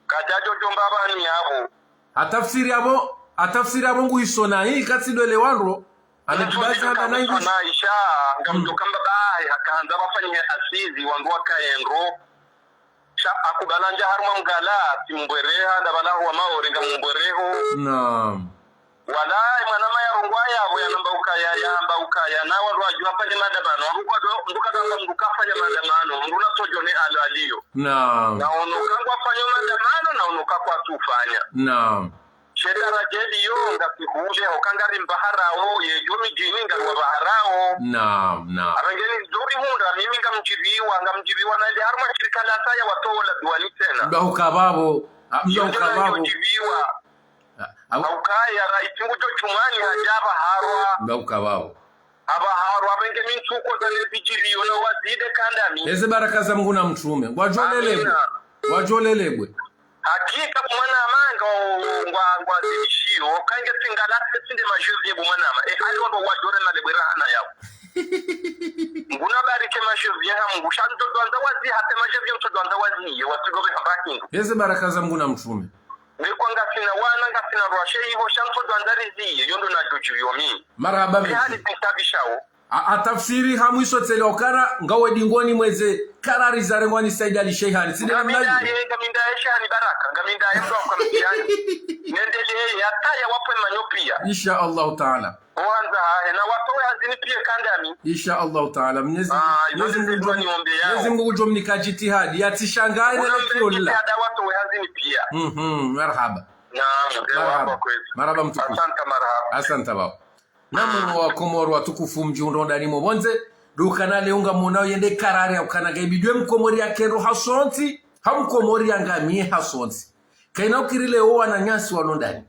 Kadjadjo djomba bani yabo. Atafsiri abo, atafsiri abo nguhisona, hii katsi dwele wandro. Ahmed Bazi handa na English. Maisha, ngamdjo kamba bahe, hakahandza bafanye asizi, wandru wakaendro. Sha akubalanja harumwa mgala, simbwereha, ndabala huwa Maore ngamumbwereho. Naam. Walayi, mwanama yarongwa yabo, yanamba ukaya, yamba ukaya, na wandru wadjuwa fanye maandamano, wandru kado, mndru kadamba mndru kafanya maandamano, mndru na sodjone alo aliyo. Naam. Na ono kangwafanya maandamano, na ono kakwatsu fanya. Naam. Shetara djeli yo, ngasihule, hukanga rimbaharao, yedjo midjini ngarwabaharao. Naam, naam. Apvengeni zuri hundra, mimi ngamdjiviwa, ngamdjiviwa, na ndi harumwa shirika la saya watola duwani tsena. Mba hukababo, a, mba hukababo. Yo ndjo nadjiviwa. A, a, haukaya, raisi ngudjo djumwani, hadja baharwa. Mba hukababo. Abaharwa, apvenge mintsuko zane zidjiriyo na wazide kandami. Eze baraka za Mngu na mtrume. Ngwadjolelebwe. Amina. Ngwadjolelebwe. Hakika bo mwanama ngo, ngwa, ngwazidishiyo. Kange tsingala tsinde majevier bo mwanama. E, hali wando wadjore na lebwe rahana yawo. Nguna barike majevier ha Mngu. Sha ntsodwandza wazi, hata majevier ntsodwandza wazi. Ye, wasigobe hamba hindru. Eze baraka za Mngu na mtrume. Be kwa ngasina wana, ngasina rwashe iho, sha ntsodwandza riziye, yo ndo nadjo djiviwa mi. Marahaba menji. Hali tsitabishawo. A, atafsiri ha mwiso tsele ukana, ngawe dingoni mweze karari zarengwa ni Said Ali Sheihani. Tsinde namna yi. Ngamindaye, ngamindaye Sheihani Baraka, ngamindaye mndru wa kwa mtihani. Nendeleye, yataya wapve manyo piya. Insha Allahu Taala. Ohandza hahe, na watowe hazini piya kandami. Insha Allahu Taala. Mnyezi, ah, Mnyezi Mngu, Mnyezi Mngu ngudjo mnika djitihadi. Yatsishangaye ne kiyola. Jitihada watowe hazini piya. Mhm, marahaba. Naam, marahaba. Marahaba mtukufu. Asante, marahaba. Asante baba. Namu wa Komori watukufu mdjihundro ndani mo pvondze, ndo ukana leo ngamwonao yende karari ya ukana ngayibidi ye Mkomori yakendro hasontsi, ha Mkomori yangamiye hasontsi. Kayina ukiri leo wananyasi walo ndani.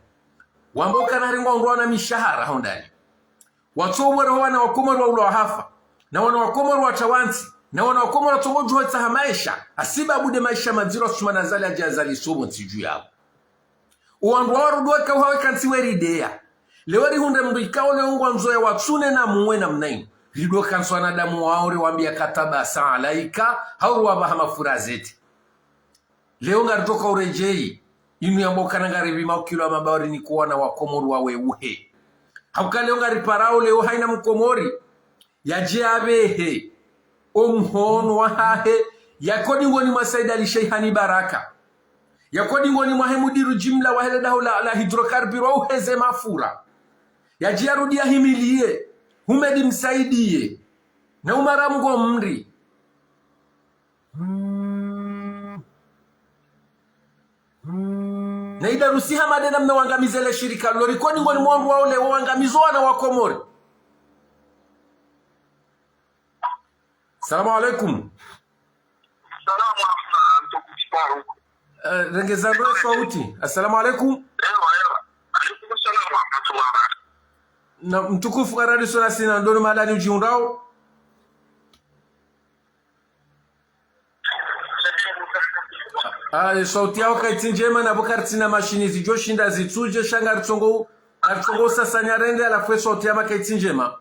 Wamba ukana hari ngwandro wana mishahara ho ndani. Watso ubwera ho wana wa Komori wa ulwa hafa. Na wana wa Komori wa tawantsi. Na wana wa Komori watsongo djuha tsaha maesha. Hasibabu nde maesha madziro asumana zali adja zali sobo ntsi dju yawo. Owandru wawarudi weka uhawe kantsi werideya. Leo rihundre mndru ikao leo ngwandzo ya watsune na muwe namna inu. Rido kantsi wanadamu wao riwambia kataba sa alaika, hau riwapvaha mafurazeti. Leo ngaridjoka uredjeyi, inu yamba ukana ngaripvima ukilo wa mabao rinike wana wa Komori wawe uhe. Hauka leo ngariparao leo haina Mkomori. Yadje yapvehe omhono wahahe, yako dingoni mwa Said Ali Sheihani Baraka. Yako dingoni mwahe mudiru jimla wahe le daho la, la hydrocarbures wa uheze mafura. Yadji yarudi yahimiliye, Humedi Msaidiye, na Umara Mgomri. Na Idarusi Hamada na mna wangamize le shirika lori. Ko dingoni mwa wandru wao le wangamizo wana wa Komori. Salamu alaikum. Salamu alaikum, mtukufu Faruku. Eh, rengeza ndo sauti. Assalamu alaikum. Ewa, ewa. Alaikum salam wa rahmatullahi wa barakatuh. Na mtukufu karadi sona sina ndo ni mahala ni udjihundrao. Ah, sauti yaho kaitsi ndjema na pvo karitsina mashini zidjo shinda zitsudje sha ngaritsongo, ngaritsongo sasanya rende halafu ye sauti yama kaitsi ndjema.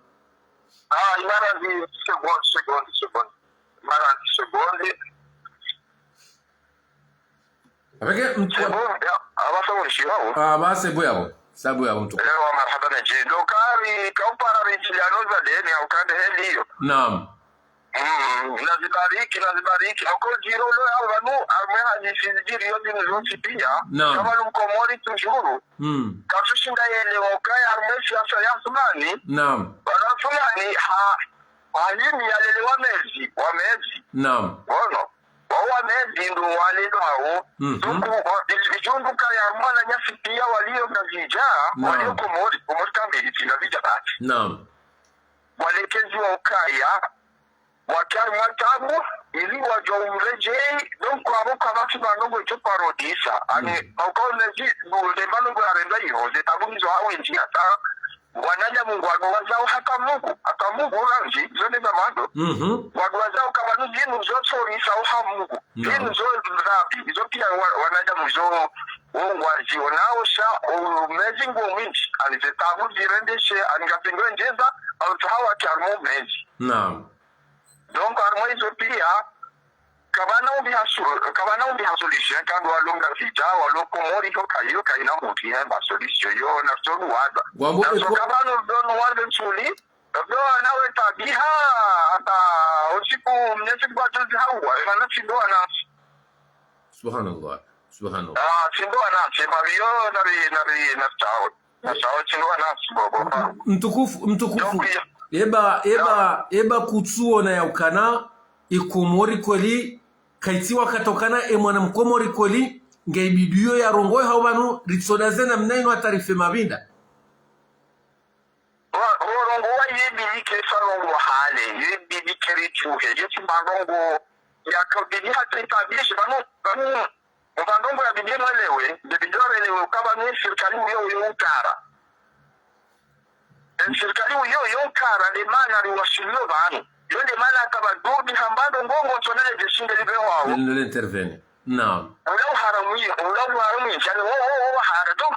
Ah, imara ndi seconde, seconde, seconde. Imara ndi seconde. Apveke mtu- Seconde, ya, apvasa wonshi wawo. Ah, apvasa bo yawo. Sabu yawo mtu. Ewa, marahaba na dje. Ndo kari, kaupara ridjiliano za deni, au kande heli iyo. Naam. Mm, nazibariki, nazibariki. Ako djiro lo ya pvanu, harumwe hadisi zidjiri yo zinu zontsi piya. Naam. Kama lu Mkomori toujours. Mm. Katsushinda yelewa ukaya harumwe siasa ya Asumani. Naam. Pvanu Asumani, ha, halimi yalele wamezi, wamezi. Naam. Ngono. Wao wamezi ndo walelwawo. Mhm. Donc, wa-, i-, idjundu kaya mwananyasi piya waliyo Ngazidja, naam, waliyo Komori, Komori kamili tsi Ngazidja basi. Naam. Walekeziwa ukaya, wakari mwa tabu, ili wadjo umredjeyi, donc, kwapvo kapvatsi manongo idjo parodisa. Ani, mm, hauka unezi, ndo, le manongo yarendwa iho, ze tabu nizo hawe ndji hata, wanadamu ngwaduwazao hata Mungu, hata Mungu uranzi, zo nde za mando. Mhm. Ngwaduwazao kamba nu zinu zo tsorisa oha Mungu. Naam. Zinu zo dhambi, izo piya wa-, wanadamu zo, wo ngwazionao sha, o mezi ngo mwindji, ani ze tabu zirendeshe, ani ngapvendwe ndjeza, au tsaha wa charmo mezi. Naam. Donc, harumwa izo piya, kapvana umbi ha su-, kapvana umbi ha solution, kandi walo Ngazidja, walo Komori, yo ka-, yo kayina mutru yemba solution, yo, na so nuwaza. Wambo na so eko- kapvana ndo nuwaza nsuli, ndo anawe tabiha, hata usiku mnesi kwa juzi hauwa, ema na sindo anasi. Subhanallah, subhanallah. Ah, sindo anasi, ema biyo, na bi, na bi, na tao. Mtukufu, mtukufu. Eba, eba, eba kutsuona ya ukana, e Komori kweli, kaitsi wakati ukana, e mwana Mkomori kweli, ngaibidiyo yarongowe hau pvanu, ritsoda zena mna inu hata rife mapvinda. Wa, wa rongowa yebidi ke sa rongowa hale, yebidi ke ritsuhe, yetsi marongo, yakabidi hata itabishe, pvanu, pvanu, Mva ndrongo yabidi mwelewe, yabidi mwelewe, ukaya pvanu ye sirikali uyo uyo ukara. E sirikali uyo uyo ukara, nde mana riwashiliyo pvanu. Yo nde mana akapva dudi hamba ndrongo ngo tsonele dje shinde libe wawo. Nde intervenir. Naam. Ula uharamu yi, ula uharamu yi, yani wo, wo, wo, hara. Donc,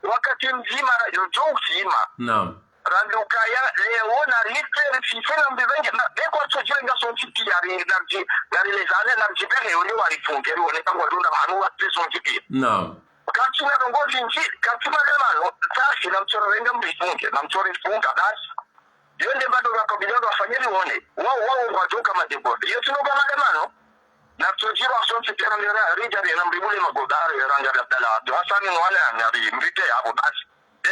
wakati mdzima, yo djo uzima. Naam. Randi ukaya leo na rite rifise na mbi pvenge, na, be kwatso djirenga sontsi piya, ri, na ri, na rilezane, na ri djipvehe, yo nde warifunge, riwone kangwa dunda pvanu wate sontsi piya. Naam. Katsina ndrongo zindji, katsina ndemano, tsasi, na mtso rirenga mrifunge, na mtso rifunga, basi. Yo nde mbado rakabidi ndo wafanye riwone, wao, wao, ngwadjo kama débordé. Yo tsi ndo kama ndemano, na mtso djirwa sontsi piya, na ridja, na mribule magodari, ranga Abdallah Abdou Hassan, wale, na ri, mrite, apvo, basi. Be,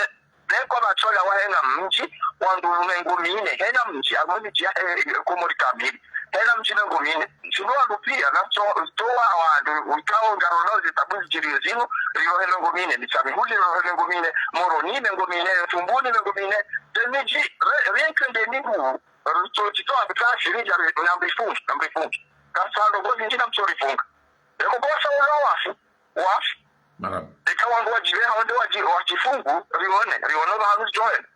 be kwapvatsola wahe na mdji, wandru mengo mine, hena mdji, harumwa midji ya, eh, eh, Komori kamili. Hena mdji mengo mine. Shinu wandru piya, na tso, tso wa wandru, wikao ngaro nao zitabu zidjiriyo zinu, rirohe mengo mine, Mitsamihuli rirohe mengo mine, Moroni mengo mine, Fumbuni mengo mine, nde midji, re-, rien que nde midji, ritso djitowa bikasi, ridja, na mrifungi, na mrifungi. Kasa ndrongo zindji na mtso rifunga. Eko kosa ula wafu. Wafu. Marahaba. Eka wandru wadjipveha wende wadji-, wadjifungu, riwone, riwone pvahanu zidjohenda.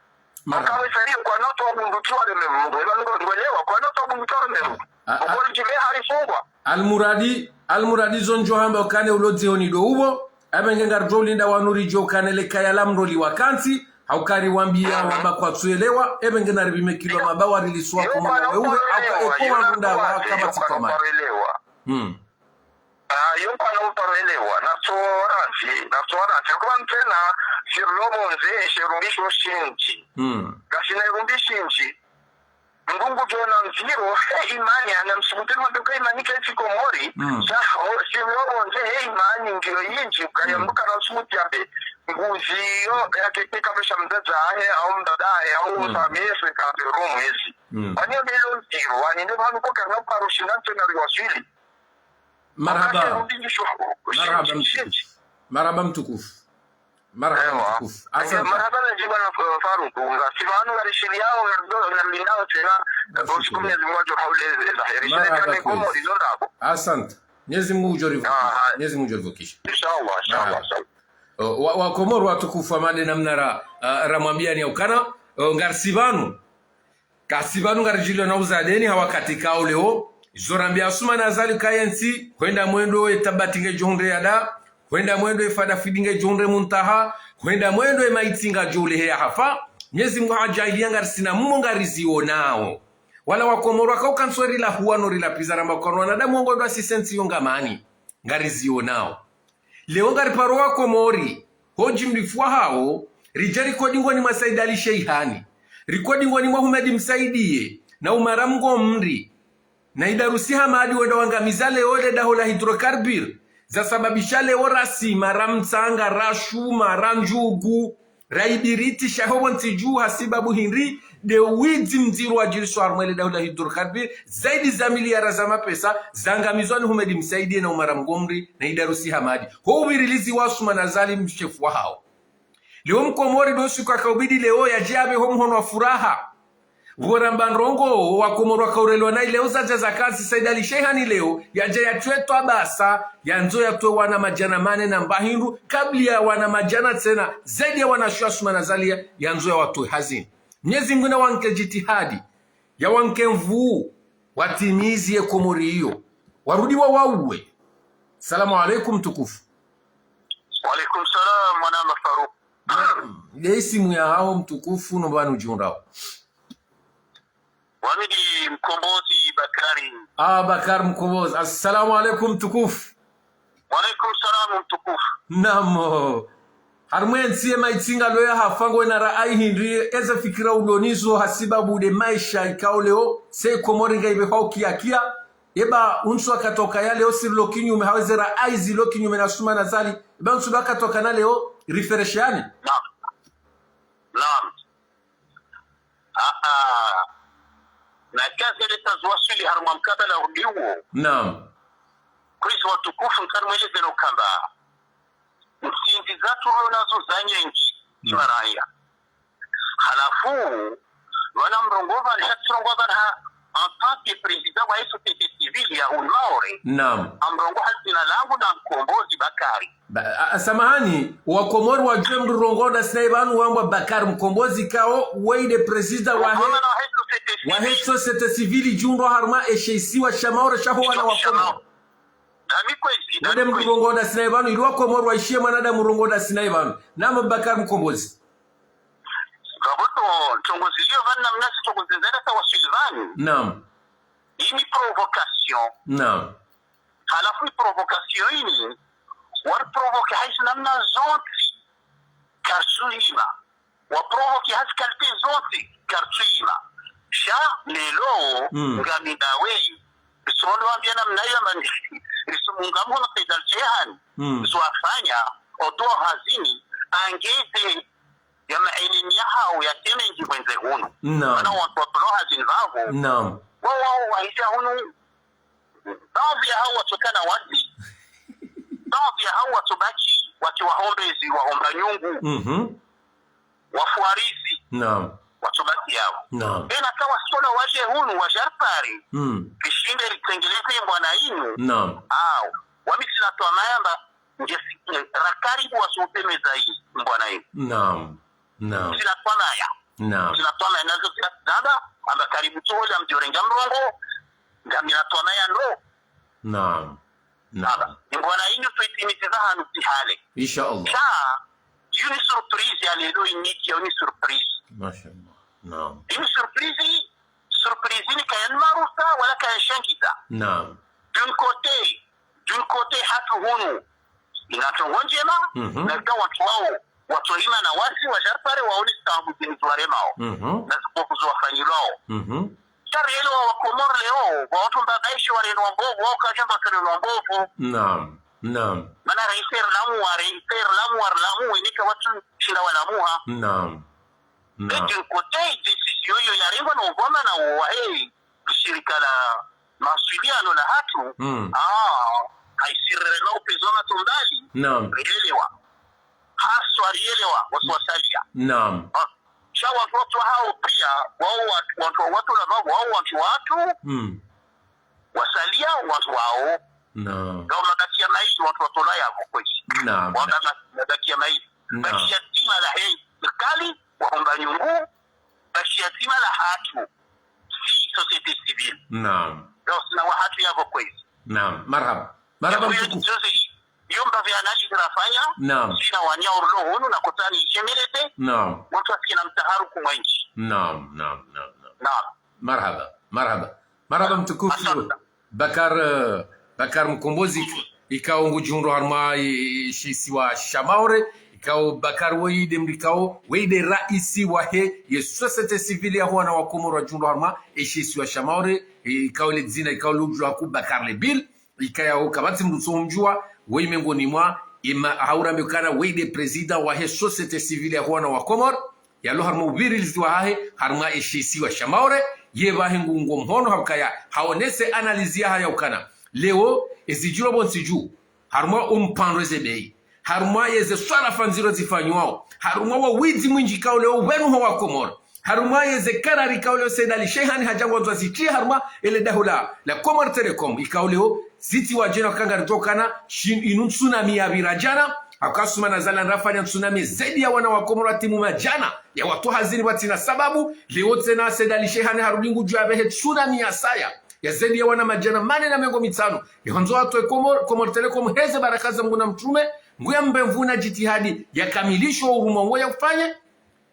Marahaba. Makawe sariyo kwa noto wabundukiwa reme mndru, eba ngo-, ngwelewa, kwa noto wabundukiwa reme mndru. A, a, oko ridjipveha rifungwa. Almuradi, almuradi zo ndjo hamba ukane ulo dzihoni ndo upvo, ebe nge ngaridjo ulinda wanu ridjo ukane le kaya la mndru liwakantsi, hauka riwambiya wamba kwatsuelewa, ebe nge naripvime kilwa mamba wariliswa kumuna wewe, hauka eko wandru ndawa kapvatsi kwa mali. Hmm. Ah, yo nkwana uparo elewa, na tso rantsi, na tso rantsi. Kuba ntsena, shirilo pvondze, shirumbisho shindji. Mm. Kashina irumbi shindji. Mndru ngudjo ona ndziro, he imani, ana msubuti mwaduka imani kaitsi Komori. Mm. Sha, o, si mwobo nze, he imani, ndziro yindji, ukaya Mm. mbuka na msubuti ambe. Mbuzi yo, ya keke kabesha mdzadze ahe, au mdada ahe, au Mm. mfamiye, se kabe romu ezi. Mm. Wani yo ndelo ndziro, wani ndo pvanu ko karina paro shinda ntena riwaswili. Marahaba. Wakati rudi nyusho, Marahaba shi-, shi-, mtukufu. Marahaba mtukufu. Marahaba Ewa. mtukufu. Asante. Marahaba na jibu na, eh, Faruku. Ngasi pvanu ngarishiliyao, ngari-, ngarilindao tsena, eh, Nashukuru. usiku Mwenyezi Mungu adjo haule ze zaheri. Shile Marahaba kane Komori kwezi. Izo ndapvo. Asante. Mwenyezi Mungu udjo rivukisha. Ah, hai. Mwenyezi Mungu udjo rivukisha. Inshallah, inshallah, Marahaba. inshallah. O, wa, wa Komori watukufu amade namna ra, ah, ramwambiani ya ukana, o, ngarisi pvanu. Kasi pvanu ngaridjilio na uzadeni ha wakati kao leo. Izo rambia Assoumani Azali kaye ntsi, hwenda mwendo ye tabati ngedjo hundre yada, hwenda mwendo ye fadafidi ngedjo hundre muntaha, hwenda mwendo ye maiti ngadjo ulehe ya hafa. Mwenyezi Mungu hadjaaliya ngarisina mmo ngarizionao. Wala wa Komori wakao kantsi weri lahuwa no rilapviza ramba ukana wanadamu wongo ndo asise ntsi yo ngamani. Ngarizionao. Leo ngariparo wa Komori, ho djimlifwa hawo, ridja rikodi ngoni mwa Said Ali Sheihani, rikodi ngoni mwa Humedi Msaidiye, na Umara Mgomri, na Idarusi Hamadi wenda wangamiza leo le daho la hydrocarbure, zasababisha leo rasima, ra mtsanga, ra shuma, ra ndjugu, ra ibiriti, sha ho pvo ntsi dju hasibabu hindri, nde widzi mdziro wadjiriswa harumwa le daho la hydrocarbure, zaidi za miliara za mapesa, zangamizwa ni Humedi Msaidiye na Umara Mgomri na Idarusi Hamadi. Ho uvirilizi wa Assoumani Azali mshefu wa hawo. Leo Mkomori ndo siku akaubidi leo yadje apve ho mhono wa furaha. Pvo ramba ndrongo, wa Komori wakaurelewa na ileo zadja za kazi Said Ali Sheihani leo, yadja yatwetwa basa, yandzo yatwe wana madjana mane na mbahindru, kabla ya wana madjana tsena, zaidi ya wana shwa Assoumani Azali ya, yandzo yawatwe hazini. Mwenyezi Mungu nawanike jitihadi, yawanike nvuu, watimizi ye Komori iyo. Warudi wawauwe. Salamu alaikum mtukufu. Wa alaikum salam, mwanama Faruku. Nde isimu ya haho mtukufu, no pvanu udjihundrao. Wami ndi Mkombozi Bakari. Ah, Bakari Mkombozi. Assalamu alaikum mtukufu. Wa alaikum salam mtukufu. Naam. Harumwa ye ntsi ye maiti ngalo ya hafa ngwena raai hindri, eze fikira ulo nazo hasibabu nde maesha ikao leo, se Komori ngaibe hau kia kia. Eba untsu wakatoka ya leo sirilo kinyume, haweze raai zilo kinyume na Assoumani Azali. Eba untsu wakatoka na leo, riferesheane. Naam. Naam. Ah, ah. Na kazi leta ziwaswili harumwa mkabala uliwo. Naam. Kwezi watukufu, nkarimweleze no kamba. Ntsinzi zatru ro nazo za nyengi, Naam. imaraya. Halafu, wana mrongo pvanu, sha tsirongoa pvanu ha, en tant que président wa société civile ya Hunu Maore. Naam. Amrongoa ha dzina langu na Mkombozi Bakari. Ba, a, a, samahani, wa Komori wadjue mndru rongoa ndasi naye pvanu wambwa Bakari Mkombozi ikao, weye nde président wahe, Mkombozi wahe société wahe civile. Société civile djundro harumwa eshe isiwa sha Maore shaho wana wa Komori. Ndami kwezi, Wende ndami mndru kwezi. rongoa ndasi naye pvanu, ili wa Komori waishiye mwanadamu rongoa ndasi naye pvanu. Naam Bakari Mkombozi. Ngapvo ntrongo zilio pvanu namna zi ntrongo zindzani sa waswili pvanu. Naam. Ini provocation. Naam. Halafu i provocation ini, wari provoquer hazi namna zontsi, karitsuhima. Wa provoquer hazi qualité zontsi, karitsuhima. Sha, leo, Mm. ngami ndawe, risondo ambia namna iyo amba ni, risumunga mhono Said Ali Sheihani, Mm. riso afanya, otoa hazini, angeze, ya maelimi ya hawo ya teme ngi mwenze hunu. Naam. Mana wantru watolwa hazini pvapvo. Naam. Wao, wao, wahisa hunu. Baadhi ya hawo watsokana wasi. Baadhi ya hawo watsobaki, waki wahombezi, wahomba nyungu. Mhm. Wafuarizi. Naam. Watsobaki yawo. Naam. Ena ka wasona waje hunu, wajaripare. Mm. Rishinde ritengeleze mbwana inu. Naam. Awu. Wami sina twamaa amba, ngesi, eh, rakaribu wasutemeza iyi, mbwana inu. Naam. Naam. Sina twamaa. Naam. Sina twamaa nazo sina twamaa, amba karibu tsuhole amdjorenga mrongo, ngamina twamaa ndro. Naam. Naam. Amba, mbwana inu tsoitimiza hanu tsi hale. Insha Allah. Sha, ini surprise ya leo ini, ini surprise. Mashallah. Naam. Ini surprise, surprise ini kayani marusa, wala kayani shangiza. Naam. D'un côté, d'un côté hatru hunu. Ina ntrongo ndjema, Mhm. na ika wantru wawo, watsohima na wasi, wajaripare waone stambu zini ziwaremao. Mhm. Na zikofu ziwafanyilwao. Mhm. Karielewa wa Komori leo, wa wandru mba baishi warendwa mbovu, wa ukajamba karendwa mbovu. Naam, naam. Mana raisi rilamuwa, raisi rilamuwa, rilamuwa, inika wandru shinda walamuha. Naam, naam. Eti nkote décision iyo yarengwa no ugwama na uwa, hey, shirika la mawasiliano la hatru. Mm. Ah, haisirire na upezwa matumbali. Naam. Rielewa. Haswa rielewa, wasi wasalia. Naam. Ah, sha wandru watru hao pia, wao wandru, wandru watru la vavo, wao wandru watru. Mm. Wasalia wandru wao. Naam. Ngao mabaki ya maili, wandru watru la yavo kwezi. Naam. Wao mabaki ya maili. Naam. Baki ya tima la hei, ikali, wahomba nyungu, baki ya tima la hatru. Si société civile. Naam. Ngao sina wa hatru yavo kwezi. Naam. Marhaba. Marhaba mtukufu. Iyo mba vya analyse rafanya. Naam. Sina wanya urlo hunu na kotani ishemelete. Naam. Wandru wasikina mtaharuku mwenji. Naam, naam, naam, naam. Naam. Marhaba, marhaba. Marhaba mtukufu. Asante. Bakar, eh, Bakar Mkombozi, ikao ngudjihundro harumwa, eh, shisiwa sha Maore, ikao Bakar woyi nde mdru ikao, woyi nde raisi wahe, ye société civile ya wana wa Komori wadjihundro harumwa, eh, shisiwa sha Maore, eh, ikao le dzina, ikao ludjuwa haku Bakar le Bill, ikayao kapvatsi mdru tso mdjuwa, woyi mengoni mwa, ima, haurambe ukana, woyi nde président wahe société civile ya wana wa Komori, yalo harumwa uvirilizi wahahe, harumwa eshisiwa sha Maore, ye pvahe ngu ngo mhono ha ukaya, haonese analyse yahahe ya ukana. Leo, ezidjiro pvontsi dju, harumwa umpandro eze bei, harumwa yeze swarafa ndziro zifanywao, harumwa wo widzi mwindji ikao leo wenu ho wa Komori, harumwa yeze karari ikao leo Said Ali Sheihani hadja ngwandzo zitrie, harumwa ele daho la, la Comores Telecom, ikao leo, zitsi wadjena wakangari tokana, shin inu tsunami ya pvira djana, haka Assoumani Azali ndrafanya tsunami zaidi ya wana wa Komori watimu madjana, ya watowa hazini pvatsina sababu, leo tsena Said Ali Sheihani harudi ngudjuwa pvehe tsunami ya saya, ya zaidi ya wana madjana mane na mengo mitsanu, ya wandzo watowe Comores, Comores Telecom heze baraka za Mngu na mtrume, nguya mbe nvuu na djitihadi, ya kamilisho urumwa uwo ya ufanye,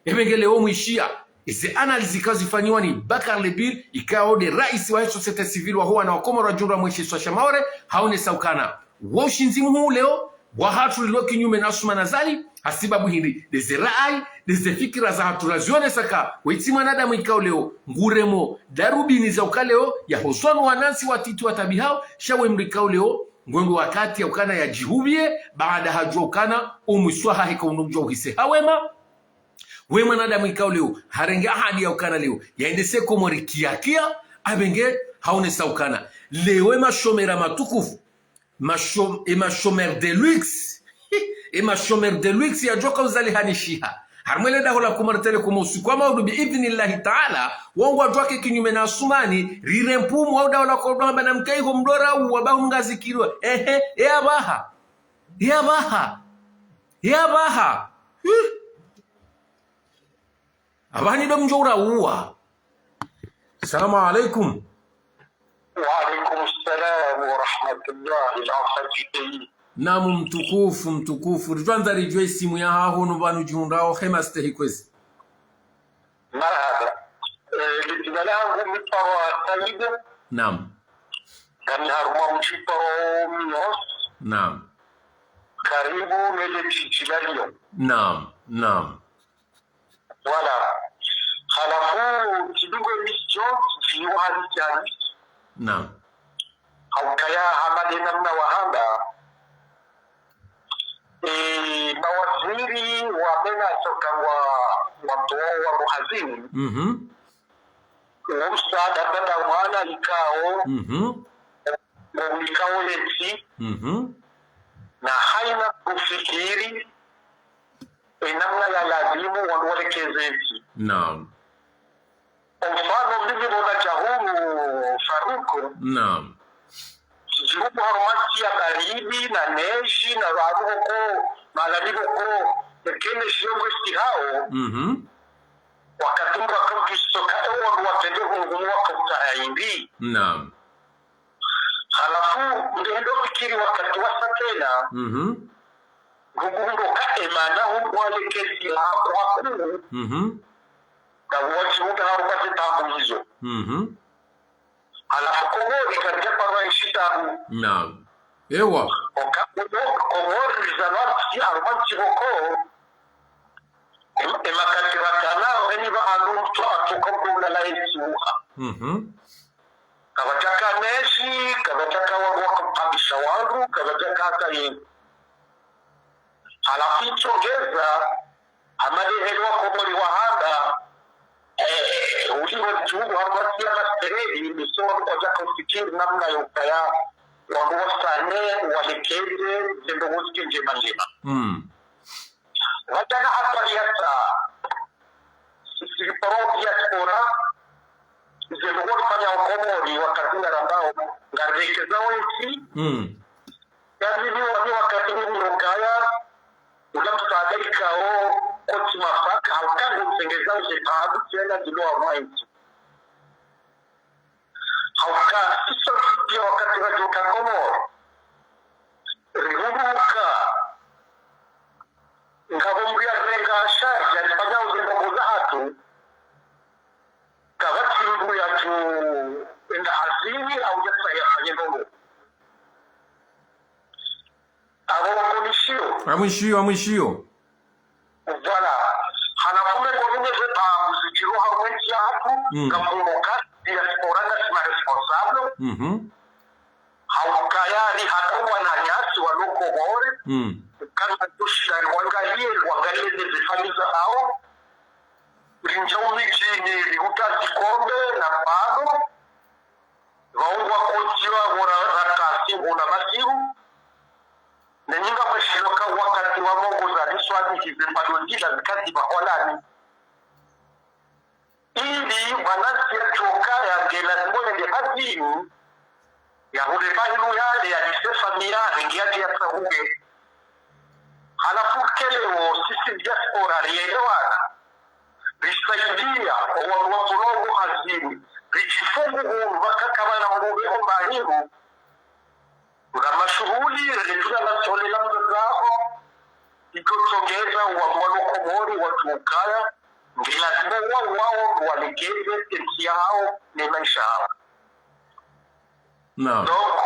Ebe nge leo mwishiya, eze analyse ikao zifanyiwa ni Bakar le Bill, ikao nde raisi wahe société civile waho wana wa Komori wadjihundra mwe shisiwa sha Maore, haonesa ukana. Wo ushindzi muhuu leo, wahatru lilo kinyume na Assoumani Azali, hasibabu hindri, ndeze rai, ndeze fikira zahatru razionesa ka, woyi tsi mwanadamu ikao leo, nguremo, darubini za uka leo, ya hoswanu wanantsi watiti watabihao, sha woyi mdru ikao leo, ngwendo wakati ya ukana ya djihupviye, baada hadjuwa ukana, umwiswa hahe ka uno udjuwa uhise hawema, we mwanadamu ikao leo, harenge ahadi ya ukana leo, yaendese Komori kiakia, ebe nge haonesa ukana. Leo e mashomera matukufu, mashom-, e mashomera de luxe, e mashomera de luxe yadjoka uzalihanishiha. Harumwa ele daho la Comores Telecom usiku wa maudu bi idhnillahi taala, wao ngwadjoka kinyume na Assoumani, rire mpumu, wao daho la kodwa hamba na mkaiho mdrora uwa bahu mngazikirwa. Ehe, e apvaha. E apvaha. E apvaha. Huh. Apvaha ni ndo mdjo ura uwa. Salamu alaikum. Wa alaikum salam wa rahmatullahi wa barakatuh. Naam mtukufu, mtukufu. Ridjwandza ridjuwe isimu yahaho no pvanu djihundrao hema stehi kwezi. Marahaba. Eh, lidzina langu mi paro Saidu. Naam. Ngami harumwa mdji paro Miros. Naam. Karibu nele djidji la Lyon. Naam, naam. Voilà. Halafu, kidogo émission, kidogo hali kiasi. Naam. Haukaya hama nde namna wahamba. E, mawaziri wamena soka ngwa, ngwa towa wa muhazini. Mhm. Wo msaada tada mwana ikao. Mhm. Wo ikao yetsi. Mhm. Na haina kufikiri. E namna ya lazimu wandru walekeze ntsi. Naam. Mfano, mimi nona djahulu Faruku. Naam. Djihundru harumwa ntsi ya baridi, na neji, na pvanu pvoko, mahala ni pvoko, ekene shiyongo isti hao. Mhm. Wakati mdru akaudjisoka, e wandru watrende hunu hunu wakautsaha hindri. Naam. Halafu, ndehendo fikiri wakati wa sa tsena. Mhm. Ndugu ndo ka emana hu walekezi haku haku. Mhm. Na wadjihundra harumwa ze tabu izo. Mhm. Halafu Komori kadja paro ishi tabu. Naam. Ewa. Oka Komori, Komori za pvantsi harumwa ntsi pvoko. Em-, emakati pvakana, eni pvahanu mtru atsoka mdru ulala esi uha. Mhm. Kapvadjaka mezi, kapvadjaka wandru wakapvambisa wandru, kapvadjaka hata yini. Halafu itsongeza, hama de heli wakomori wahamba, eh, uli wa djuu, hama siya mastereli, miso wandru kwadjaka ufikiri namna yokaya, wandru wasane, walekeze, zendrongo zike ndjema ndjema. Mm. Pvadjana hapvali yatsa, sisi paro diaspora, zendrongo rifanya ho Komori, wakati ngarambao, ngarilekeza wentsi. Mm. Yaani, ni wa-, ni wakati ni mnokaya, ula msaada ikao, kotsi mafaka, hauka ngutsengeza uze pvahanu tsena zilo wa mwentsi. Hauka, sisi pia wakati radjoka Komori. Rihuruka. Ngapvo mdru yarenga shari, yarifanya uze ndrongo zahatru. Kapvatsi mdru yadjo enda hazini, au yatsaha yafanye ndrongo. Apvo wakonishiyo. Amwishiyo, amwishiyo. Voilà. Halafu mengoni mwa ze pvambu zidjiri harumwa entsi yahatru, Mm. ngamwono ka diaspora ngasi ma responsable. Mhm. Haukaya ri hata wananyasi walo Komori. Mm. Kana tushidani wangaliye, wangaliye ne ze famiyi zahawo. Rindjia umidjini, rihuta zikombe na pvano. Pvaungwa kotsi wa hora rakasi hula masihu. Nenyinga mweshilo ka wakati wa mongo za liswadi hizi mbado zila zikazi pvaholani. Ili mwanantsi yadjoka yangela zimbo yende hazini, yahure mahilu yale yalise famiyi yahe ngiya dje yatsahuhe. Halafu kelewo sisi diaspora rielewana. Risaidia, owandru watolwa hazini. Ridjifungu hunu, pvaka kapvana mbuwe ho mahilu. Una mashuhuli, rele tuna la tole la mzazaho. Iko tsongeza, wa mwalo Komori, wandru ukaya. Ngilazimu wa, wao, walekeze, entsi yahawo, ne maesha yahawo. Naam. Donc,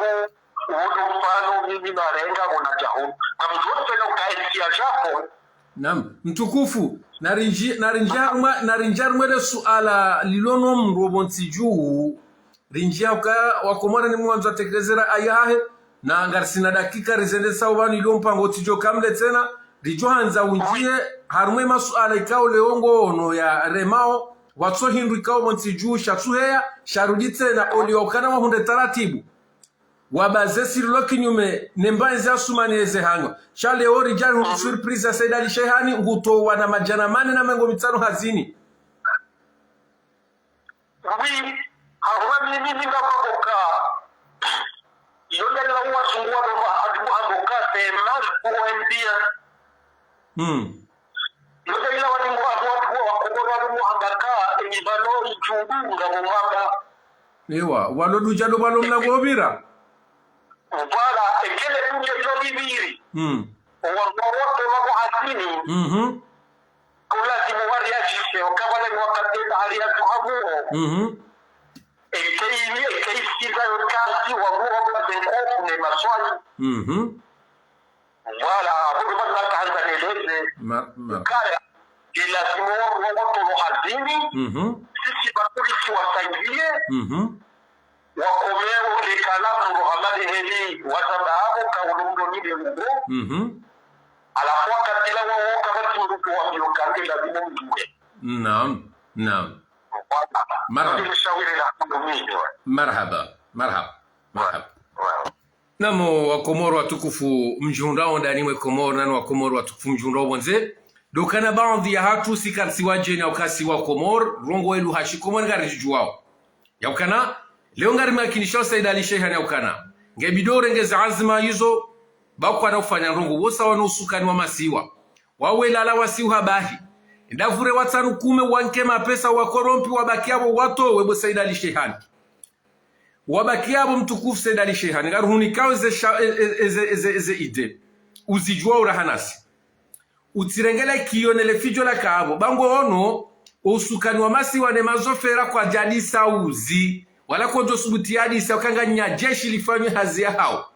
uwo ndo mfano mimi narenga mwana djahu. Kamdjotsena uka entsi ya Japon. Naam, mtukufu, narindji-, narindjia harumwa, narindjia harumwa le suala lilo no mndru opvo ntsi dju, rindjia uka wakomori ni mwandzo atekeleze raya yahahe, na ngarisina dakika rizendesa upvanu ilio mpango tsidjo kamle tsena, ridjo handza undjie, harumwa masuala ikao leo ngono yaremao, watso hindru ikao pvo ntsi dju, shatsuheya, sharudi tsena, olio ukana wahundre taratibu. Wabaze sirilo kinyume, ne mbanzi ya sumani eze hanywa. Sha leo ridjari hunu surprise ya Said Ali Sheihani, ngutowa na madjana mane na mengo mitsanu hazini. Oui, harumwa mimi ninga maboka. Yo ndela wazungu wa baba, adu maboka, c'est mal pour un bien. Hmm. Yo ndela walingo watu, watu wa Komoro wa muhambaka, eni balo idjungu ngapvo mwamba. Ewa, walo dudja do balo mna gobira. Voilà, ekele kunje ilo libiri. Hmm. Wandru wote wako hazini. Mhm. Kulazimu wariadjise, okapvana ni wakati na hali ya tuhamuo. Mhm. Ekeini, ekeisiza yo kasi, wamuo mwa zenkofu ne maswali. Mhm. Voilà, apvo ndo mana nakahandza neleze. Ma-, ma- Kaya, ilazimu wandru wotolwa hazini. Mhm. Sisi bakulisi wasaidie. Mhm. Wakomeo lekala mndru hama de heli, wazamba apvo ka ulo mndru ni de ugo. Mhm. Halafu wakati la wao kapvatsi mndru kuwambia uka ngilazimu mndru. Naam, naam. Voilà. Marhaba. Ndio mshawiri na kundu mimi. Marhaba, marhaba, marhaba. Voilà. Naam, wakomori watukufu mdjihundrao ndani mwe Komori, nani wakomori watukufu mdjihundrao pvondze. Ndo ukana baadhwi yahatru si kartsi wadjeni au kasi wakomori, rongowa elu ha shikomori ngaridjuwao. Ya ukana, leo ngarimakinishao Said Ali Sheihani ya ukana. Nge bidi urenge ze azma izo, ba kwana ufanya ndrongo, wosa wanu usukani wa masiwa. Wawe lala wasiuha bahi. Ndapvo ure watsanu kume wanke mapesa wa corrompu wabaki apvo watowe bo Said Ali Sheihani. Wabaki apvo mtukufu Said Ali Sheihani, ngarihunikao ze sha-, e-, e-, eze, eze, eze idée. Uzidjuwa uraha nasi. Utsirengele kiyo nele fidjo laka apvo. Ba ngo ono, usukani wa masiwa ne mazofera kwadjadisa uzi. Wala kwadjo subuti yadisa, uka nganya jeshi lifanyao hazi yahao.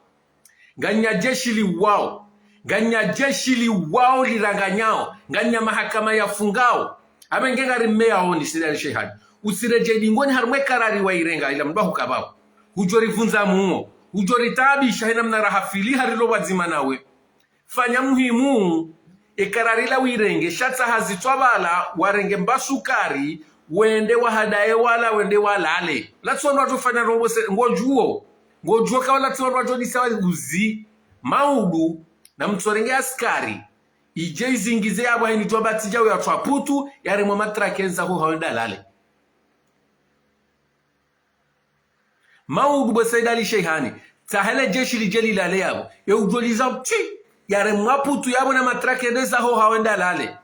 Nganya jeshi liwao. Nganya jeshi liwao liranganyao. Nganya mahakama yafungao. Apvo nge ngari mmeya oni Said Ali Sheihani. Utsiredjei dingoni harumwa ye karari wairenga ila mndru hukapvao. Hudjo rivundza muo. Hudjo ritaabisha hena mna raha fili harilo pvwadzima nawe. Fanya muhimu, ye karari la uirenge, sha tsaha zitswa pvala, warenge mba sukari, wende wahadaye wala, wende walale. Latsi wandru wadjo fanya ndrongo se, ngodjuo. Ngodjuo ka wala tsi wandru wadjo disa wa uzi. Maudu, namtsorenge askari. Idje izingize yapvo hayini djuwa batsi djau ya twa putu, yaremwa matrake ndza ho hawenda lale. Maudu bwe Said Ali Sheihani, tsaha le jeshi lidje lilale yapvo. Ye udjo liza tsi, yaremwa putu yapvo na matrake ndeza ho hawenda lale.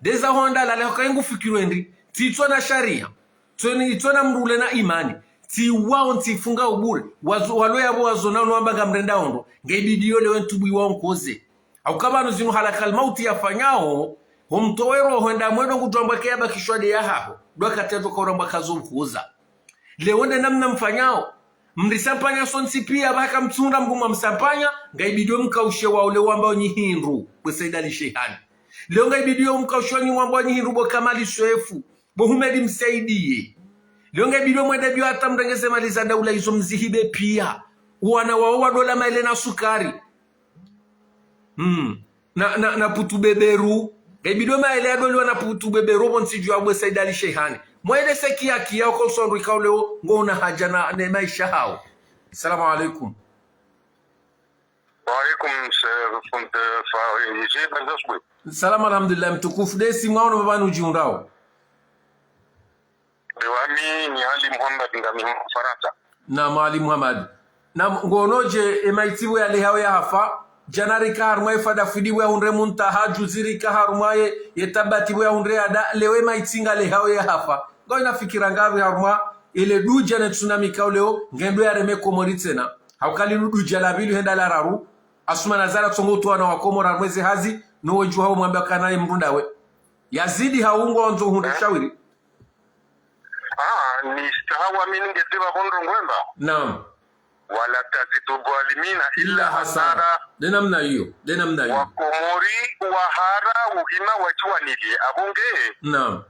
Ndeza ho hawenda lale, haka ingu fikirwe ndri, tsi itswa na sharia, tsoni itswa na mndru ule na imani, tsi wao ntsi funga ubure, wazo, walo yapvo wazo na uno wamba ngamrenda ondro, nge ibidi yo lewe ntubu iwao nkoze. Hauka pvanu zinu halakal mauti yafanyao, ho mtowe roho hwenda mwendo ngudjwambwa ke yabakishwa nde yahaho. Ndo wakati yadjo kaurambwa kazo mhuza. Leo nde namna mfanyao. Mrisampanya sontsi pia pvaka mtsunda mngu mwa msampanya, ngaibidi mkaushe wa ule wamba onyi hindru, bwe Said Ali Sheihani. Leo ngaibidi mkaushe onyi wamba onyi hindru bo Kamali Swefu, bo Humedi Msaidiye. Leo ngaibidi mwende bio hata mrengeze mali za daula izo mzihibe pia. Wana wao wadola maele na sukari. Hmm. Na, na, na putu beberu. Ngaibidi maele yadoliwa na putu beberu, pvo ntsi djuwa bwe Said Ali Sheihani. Mwaile seki ya kia oko nsondro ikao leo ngo una haja na, ne maisha hao. Salamu alaikum. Wa alaikum, se-, fund-, fa-, je, banza sukwe. Salamu alhamdulillah, mtukufu. Desi mwaono baba nudjihundrao. Ewa mi ni Ali Muhammad ngami Farantsa. Naam, Ali Muhammad. Naam, ngono dje, e maiti pvo yalehao yahafa. Djana rika harumwa ye Fadafidi pvo yahundre Muntaha, djuzi rika harumwa ye, ye Tabati pvo yahundre Ada, leo e maiti ngalehao yahafa. Ngo ina fikira ngapvi harumwa, ile dudja ne tsunami kao leo, ngendo yareme Komori tsena. Hauka linu dudja la pvili hwenda la raru, Assoumani Azali atsongo utowa na wa Komori harumwa ze hazi, no wedjuha umwambe kana ye mrunda we. Yazidi haungo wandzo hundre shawiri. Ah, ni staha wa mini ngete ba bondro ngwemba. Naam. Wala tazidu dhalimina illa hasara. Nde namna iyo, nde namna iyo. Wa Komori wahara uhima wadjuwaniliye. Apvo nge. Naam.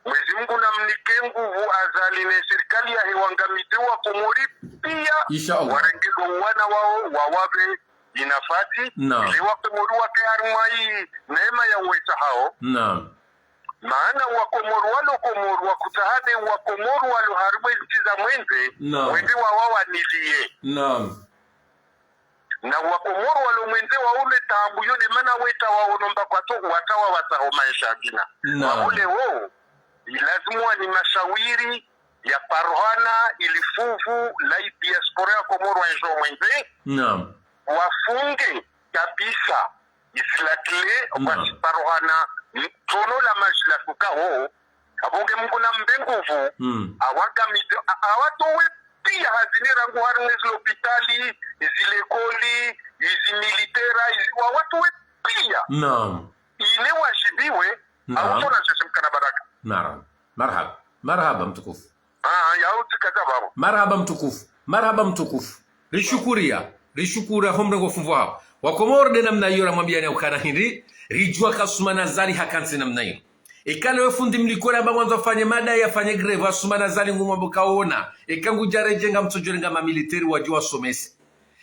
Mwezi Mungu namnike nguvu Azali ne sirikali yahe wangamize wa Komori pia. Insha Allah. Warenge ndo wana wao wawapve inafasi. Naam. Ili wa Komori wake harumwa yi neema ya uwesa hao. Naam. Maana wa Komori walo Komori wakutsaha nde wa Komori walo harumwa ntsi za mwendze, naam, wende wawawaniliye. Naam. Na wa Komori walo mwendze waone taabu yo nde mana weta waono mba kwatso huwatsa wawatsaho maesha akina. Naam. Wahule wo, ilazimu wani mashawiri ya parohana ili fuvu la i diaspora ya Komori wa enjo mwendze. Naam. Wafunge kabisa izila kile, naam, wasiparohana mtono la majila kuka ho. Apvo nge Mungu nambe nguvu, mm, awangamize, a-, awatowe pia hazini rangu harumwa ezi lopitali, izi lekoli, izi militera, izi, wawatowe pia. Naam. Ile wajibiwe, naam, awutona jeshi mkana baraka. Naam. Marhaba. Marhaba, mtukufu. Ah, ya utsikaza babo. Marhaba mtukufu. Marhaba mtukufu. Rishukuria. Rishukuria homre ngo funvu hao. Wa Komori nde namna iyo ramwambiani ukana hindri. Ridjuwa ka Assoumani Azali hakantsi namna iyo. Eka leo fundi mlikora amba mwandzo afanye mada yafanye grève, Assoumani Azali ngumwambo kaona. Eka ngudjaredjei ngamtsodjorenga mamiliteri wadje wasomese.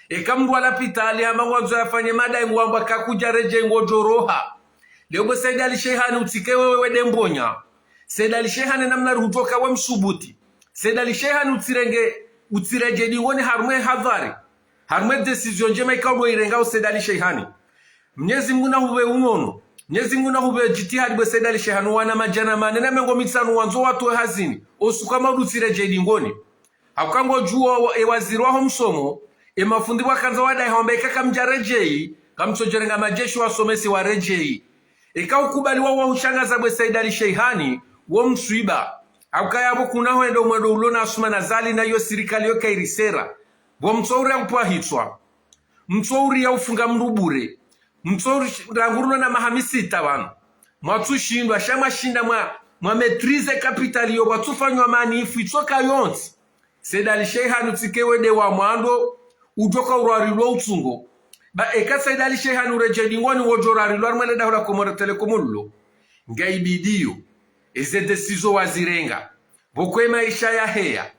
Eka mndru wa lapitali hamba ngwandzo yafanye mada ngwamba kakudjaredjei ngodjoroha. Leo bwe Said Ali Sheihani utsike wewe wende mbonya. Said Ali Sheihani namna ruhutoka we msubuti. Said Ali Sheihani utsirenge, utsiredjei dingoni harumwa ye hadhari. Harumwa ye décision ndjema ikao ndo irengao Said Ali Sheihani. Mnyezi Mungu nahupve unono. Mnyezi Mungu nahupve djitihadi bwe Said Ali Sheihani wana madjana mane na mengo mitsanu wandzo watowe hazini. Osuku wa maudu utsiredjei dingoni. Hauka ngodjuwa wa, e waziri waho msomo, e mafundi wakandza wadayi hawamba eka kamdjaredjei, kamtsodjorenga majeshi wasomese waredjei. Eka ukubali wa wahushangaza bwe Said Ali Sheihani, wo mswiba. Hauka yapvo kuna hwendo mwendo ulo na Assoumani Azali na yo sirikali yo kairi sera. Pvo mtsouri ya upvahitswa. Mtsouri ya ufunga mndru bure. Mtsouri sh-, rangu runo na maha misita pvanu. Mwatsushindwa, sha mwashinda mwa, mwa maîtriser capitale yo, pvatsufanywa manifu, itsoka yontsi. Said Ali Sheihani utsike wende wa mwando, udjoka urwarilwa utsungo. Ba eka Said Ali Sheihani uredjei dingoni wodjo urwarilwa harumwa le daho la Comores Telecom lulo. Ngaibidiyo. Eze décision wazirenga. Pvoko ye maesha yaheya.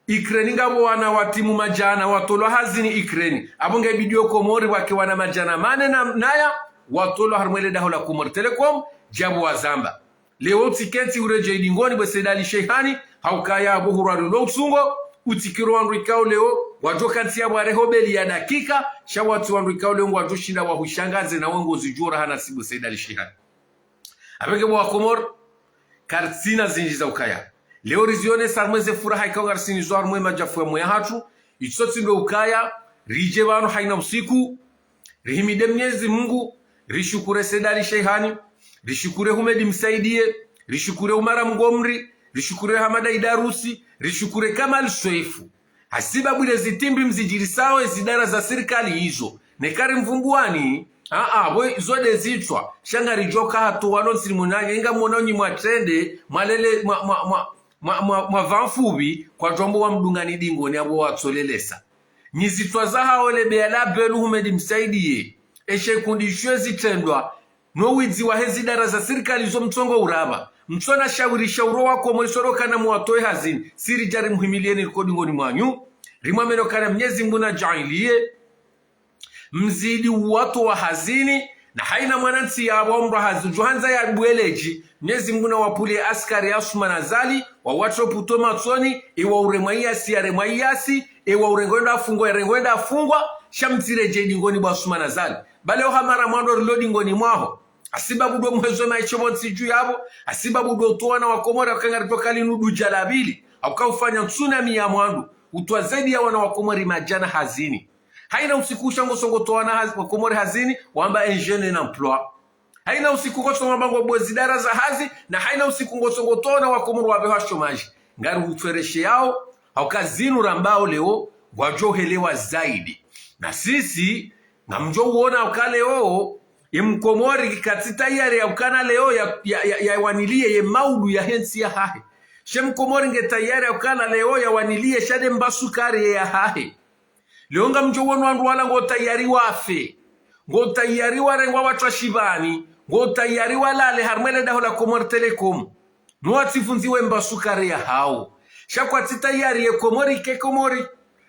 Ukraine ngapvo wana watimu madjana watolwa hazini Ukraine. Apvo nge bidi yo Komori wake wana madjana mane na, naya, watolwa harumwa le daho la Comores Telecom, djapvo wazamba. Leo utsikentsi uredjeyi dingoni bo Said Ali Sheihani, haukaya apvo hurwarilwa utsungo, utsikiro wandru ikao leo, wadjo kantsi yapvo warehe beli ya dakika, sha watsi wandru ikao leo ngwadjo shinda wahushangaze na we ngozidjuo raha nasi bo Said Ali Sheihani. Apvenge bo wa Komori, karitsina zindji za ukaya. Leo rizionesa harumwa ze furaha ikao ngarisinazo harumwa ye madjafu ya moyo hatru, itso tsi ndo ukaya, ridje pvanu haina usiku, rihimidie Mnyezi Mungu, rishukure Said Ali Sheihani, rishukure Humedi Msaidie, rishukure Umara Mgomri, rishukure Hamada Idarusi, rishukure Kamal Sweifu. Hasibabu ile zitimbi mzidjirisao ezidara za sirikali izo. Neka rimvumbuani, aa, pvo izo nde zitswa, sha ngaridjoka hatu walo ntsini mwananya, inga mwona nyi mwatrende, mwalele, mwa, mwa, mwa, mwa, mwa, mwa pvamfupvi, kwadjwambo wamdungani dingoni apvo watsolelesa. Nyi zitswa zahao le beya la Belu Humedi Msaidie, eshe kundi shwe zitrendwa, no widzi wahe zidara za sirikali zo mtsongo urapva. Mtsona shawiri shauro wa Komori soro kana muwatowe hazini. Siri djari muhimilieni riko dingoni mwanyu. Rimwameno kana Mnyezi Mungu nadjaanliye. Mzidi uwatowa hazini. Na haina mwanantsi yapvo umra hazi. Djuhandza ya bweledji. Mnyezi Mungu nawapvulie askari ya Assoumani Azali. Wawatso puto matsoni. Ewa uremwa iyasi, yaremwa iyasi. Ewa urengwa enda afungwa, yarengwa enda afungwa, sha mtsiredjeyi dingoni bo Assoumani Azali. Bale oha mara mwando rilo dingoni mwaho. Hasibabu ndo muhezo maesha pvo ntsi dju yapvo, hasibabu ndo utowa wana wa Komori, hauka ngaritsoka linu dudja la pvili, hauka ufanya tsunami ya mwando, utowa zaidi ya wana wa Komori madjana hazini. Haina usiku sha ngosongo towa wana haz-, wa Komori hazini, wamba un jeune, un emploi. Haina usiku ngosongo wamba ngobuwa zidara za hazi, na haina usiku ngosongo towa wana wa Komori wapvehwa chômage. Ngari hutwereshe yao, hauka zinu rambao leo, ngwadjo helewa zaidi. Na sisi, ngamdjo uona uka leo, ye Mkomori katsi tayari ya ukana leo ya, ya, ya, ya waniliye ye maudu yahe ntsi yahahe. She Mkomori nge tayari ya ukana leo ya waniliye sha nde mbasukari ye yahahe. Leo ngamdjo uona wandru wala ngo tayari wafe. Ngo tayari warengwa watwa shipvani. Ngo tayari walale harumwa le daho la Comores Telecom. No watsivundziwe mbasukari yahao. Sha kwatsi tayari ye Komori ke Komori.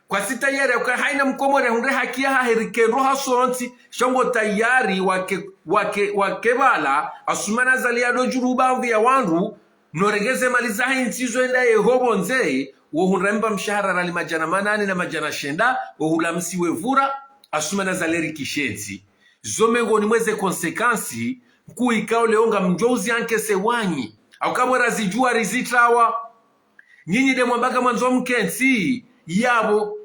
Kwatsi tayari ya uka haina Mkomori yahundre haki yahahe rike ndro hasontsi. Sha ngo tayari wake, wake, wake pvala, Assoumani Azali yado djuru pvamvi ya wandru, no rengeze mali zahe ntsi zo enda yeho pvondze, wo hundra mba mshahara rali madjana manane na madjana shenda, wo hula msi we vura, Assoumani Azali rikishe ntsi. Zo mengoni mweze conséquences, nkuu ikao leo ngamdjo uzi encaisser wanyi. Hauka pvo razidjuwa rizitrawa. Nyinyi nde mwamba ka mwandzo mkentsi, yapvo.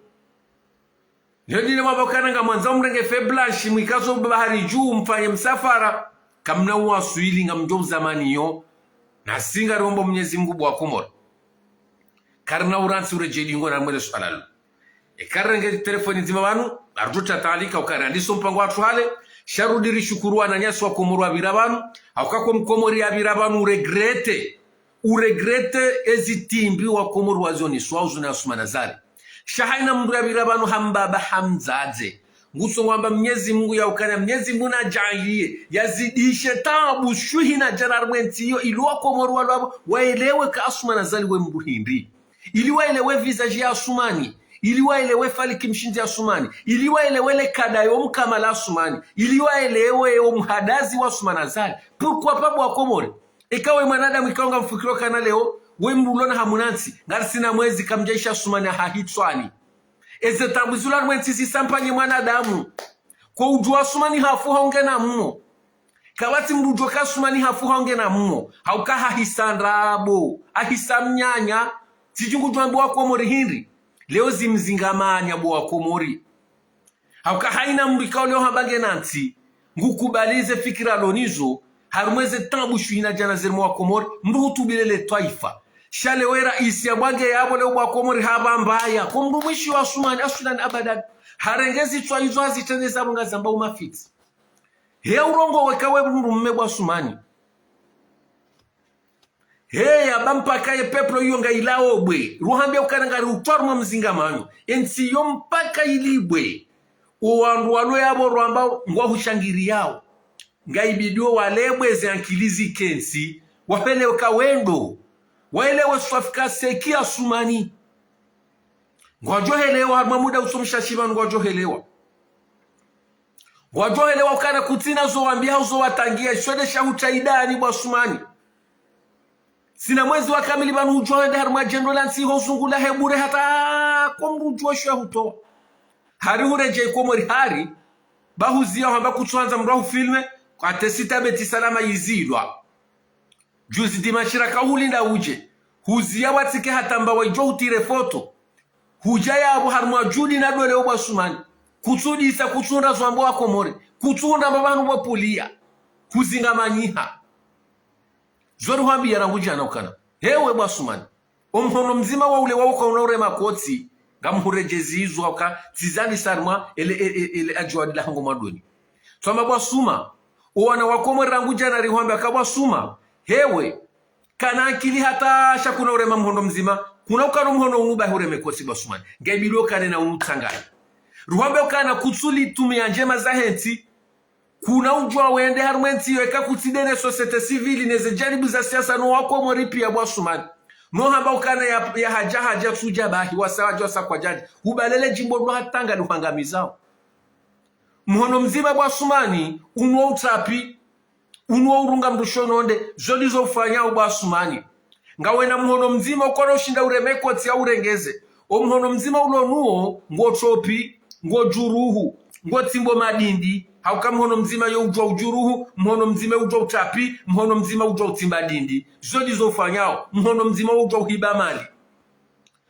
Leo nyi nde mwamba ukana ngamwandzo mrenge feuille blanche, mwikazo bahari dju, mfanye msafara. Kamna uwaswili ngamdjo uzamani yo. Na si ngariombo Mnyezi Mungu bo wa Komori. Karina urantsi uredjeyi dingoni harumwa le suala lo. Eka rirenge telefoni ndzima pvanu, arudjo tatalika ukaya randiso mpango watru hale, sha rudi rishukuru wananyasi wa Komori wapvira pvanu, hauka ko Mkomori yapvira pvanu uregrete, uregrete ezitimbi wa Komori wazioneswa uzu na Assoumani Azali. Sha haina mndru yapvira pvanu ha mbaba ha mdzadze. Nguso ngwamba Mnyezi Mungu ya ukana Mnyezi Mungu nadjaanliye, yazidishe taabu shwihi na djana harumwa entsi iyo, ili wa Komori walo apvo, waelewe ka Assoumani Azali we mndru hindri. Ili waelewe visage ya Assoumani. Ili waelewe faliki mshindzi ya Assoumani. Ili waelewe le kada yo mkamala Assoumani. Ili waelewe yo mhadazi wa Assoumani Azali. Pourquoi pas bo wa Komori? Eka we mwanadamu ikao ngamfikiro kana leo, we mndru ulo na hamu na ntsi, ngarisina mwezi kamdjaisha Assoumani hahitswani. Eze taabu zilo harumwa entsi zisampanye mwanadamu. Ko udjuwa Assoumani hafu haungena mmo. Kapvatsi mndru udjuwa ka Assoumani hafu haungena mmo. Hauka hahisa ndrabo. Hahisa mnyanya. Tsidji ngudjuwa mbi wa Komori hindri. Leo zimzingamanya bo wa Komori. Hauka haina mndru ikao leo hamba ngena ntsi. Ngukubali ze fikira lo nizo. Harumwa eze taabu shwihi na djana ziri mwa wa Komori. Mndru hutubile le twaifa. Sha leo we raisi ya bwange yapvo leo bo wa Komori hamba mbaya. Ko mndru mwishi wa Assoumani, Assoumani abadan. Harenge zitswa izo hazitrende zapvo ngazamba umafitsi. He urongowe ka we mndru mme bo Assoumani. He yamba mpaka ye peuple iyo ngailawo bwe. Ruhambia ukana ngari utwaru mwa mzingamanyo. Entsi iyo mpaka ilibwe. Owandru walo yapvo rwamba ngwahushangiriyao. Ngaibidiwo walebwe ze ankili zikentsi. Wahelewe ka wendo. Waelewe swafi ka seki Asumani. Ngwadjohelewa, harumwa muda usomsha shipvanu ngwadjohelewa. Ngwadjohelewa ukana kutsina zo wambia hau zo watangia, isho nde sha hutsaidani bo Asumani. Tsina mwezi wa kamili pvanu udjo hende harumwa djendo la ntsi ho zungula he bure hata ko mdru udjo sha hutowa. Hari huredjei Komori hari, ba huzia hamba kutsuhandza mdru ahufilme, kwa tesi tabe tsi salama yizilwa. Juzi dimanche raka hulinda udje. Huzia watsike hata mba waidjo hutire foto. Hudja yapvo harumwa djudi na dole o bo Asumani. Kutsudisa, kutsundra zo wambo wa Komori. Kutsundra mba pvanu pvwa pulia. Kuzingamanyiha. Zo rihwambia rangu djana ukana. Hewe bo Asumani. O mhono mdzima wa ule wauka una urema kotsi, ngamhuredjezi izo uka, tsi zani sarmwa, ele, ele, ele, ele adjuwa dila hango mwadoni. Tsamba bo Asuma, o wana wa Komori rangu djana rihwambia ka bo Asuma, hewe, kana akili hata sha kuna urema mhono mdzima, kuna ukana mhono unu ba hureme kotsi bo Asumani. Ngebido kane na unu tsangayi. Rihwambia ukana kutsuli tumia ndjema zahe ntsi, kuna udjuwa wende harumwa entsi yo eka kutsi nde ne société civile ne ze djanibu za siasa no wa Komori pia bo Asumani. No hamba ukana ya, ya hadja hadja tsudja bahi wasa wadja wasa kwadjadja. Ubalele djimbo ndo hata ngali uhangamizao. Mhono mdzima bo Asumani, unwa utsapi, unwa urunga mdru shononde, zo ndizo ufanyao bo Asumani. Ngawena mhono mdzima ukona ushinda ureme kotsi ya urengeze. O mhono mdzima ulo nuwo, ngo tsopi, ngo djuruhu, ngo tsimbo madindi. Hauka mhono mdzima yo udjuwa udjuruhu, mhono mdzima udjuwa utsapi, mhono mdzima udjuwa utsimba dindi. Zo ndizo ufanyao, mhono mdzima udjuwa uhiba mali.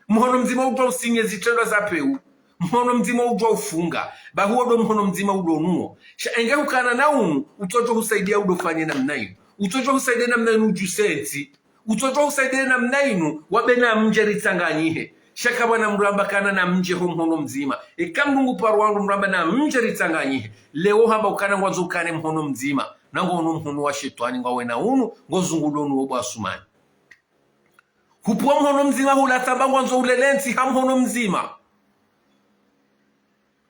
Mhono mdzima udjuwa usinye zitrendwa za pewu. Mhono mdzima udjuwa ufunga. Ba huwo ndo mhono mdzima ulo nuwo. Sha enge hukana na unu, utsodjo husaidia udo fanye namna inu. Utsodjo husaidia namna inu udjuse entsi. Utsodjo husaidia namna inu, wabe na mdje ritsanganyihe. Sha kapvwana mdru amba kana na mdje ho mhono mdzima. Eka mdru ngu paro wandru mdru amba na mdje ritsanganyihe. Leo hamba ukana ngwandzo ukane mhono mdzima. Nango unu mhono wa shetwani ngwawena unu, ngo zungulo nuwo bo Asumani. Hupvuwa mhono mdzima hula tsamba ngwandzo ulele ntsi ha mhono mdzima.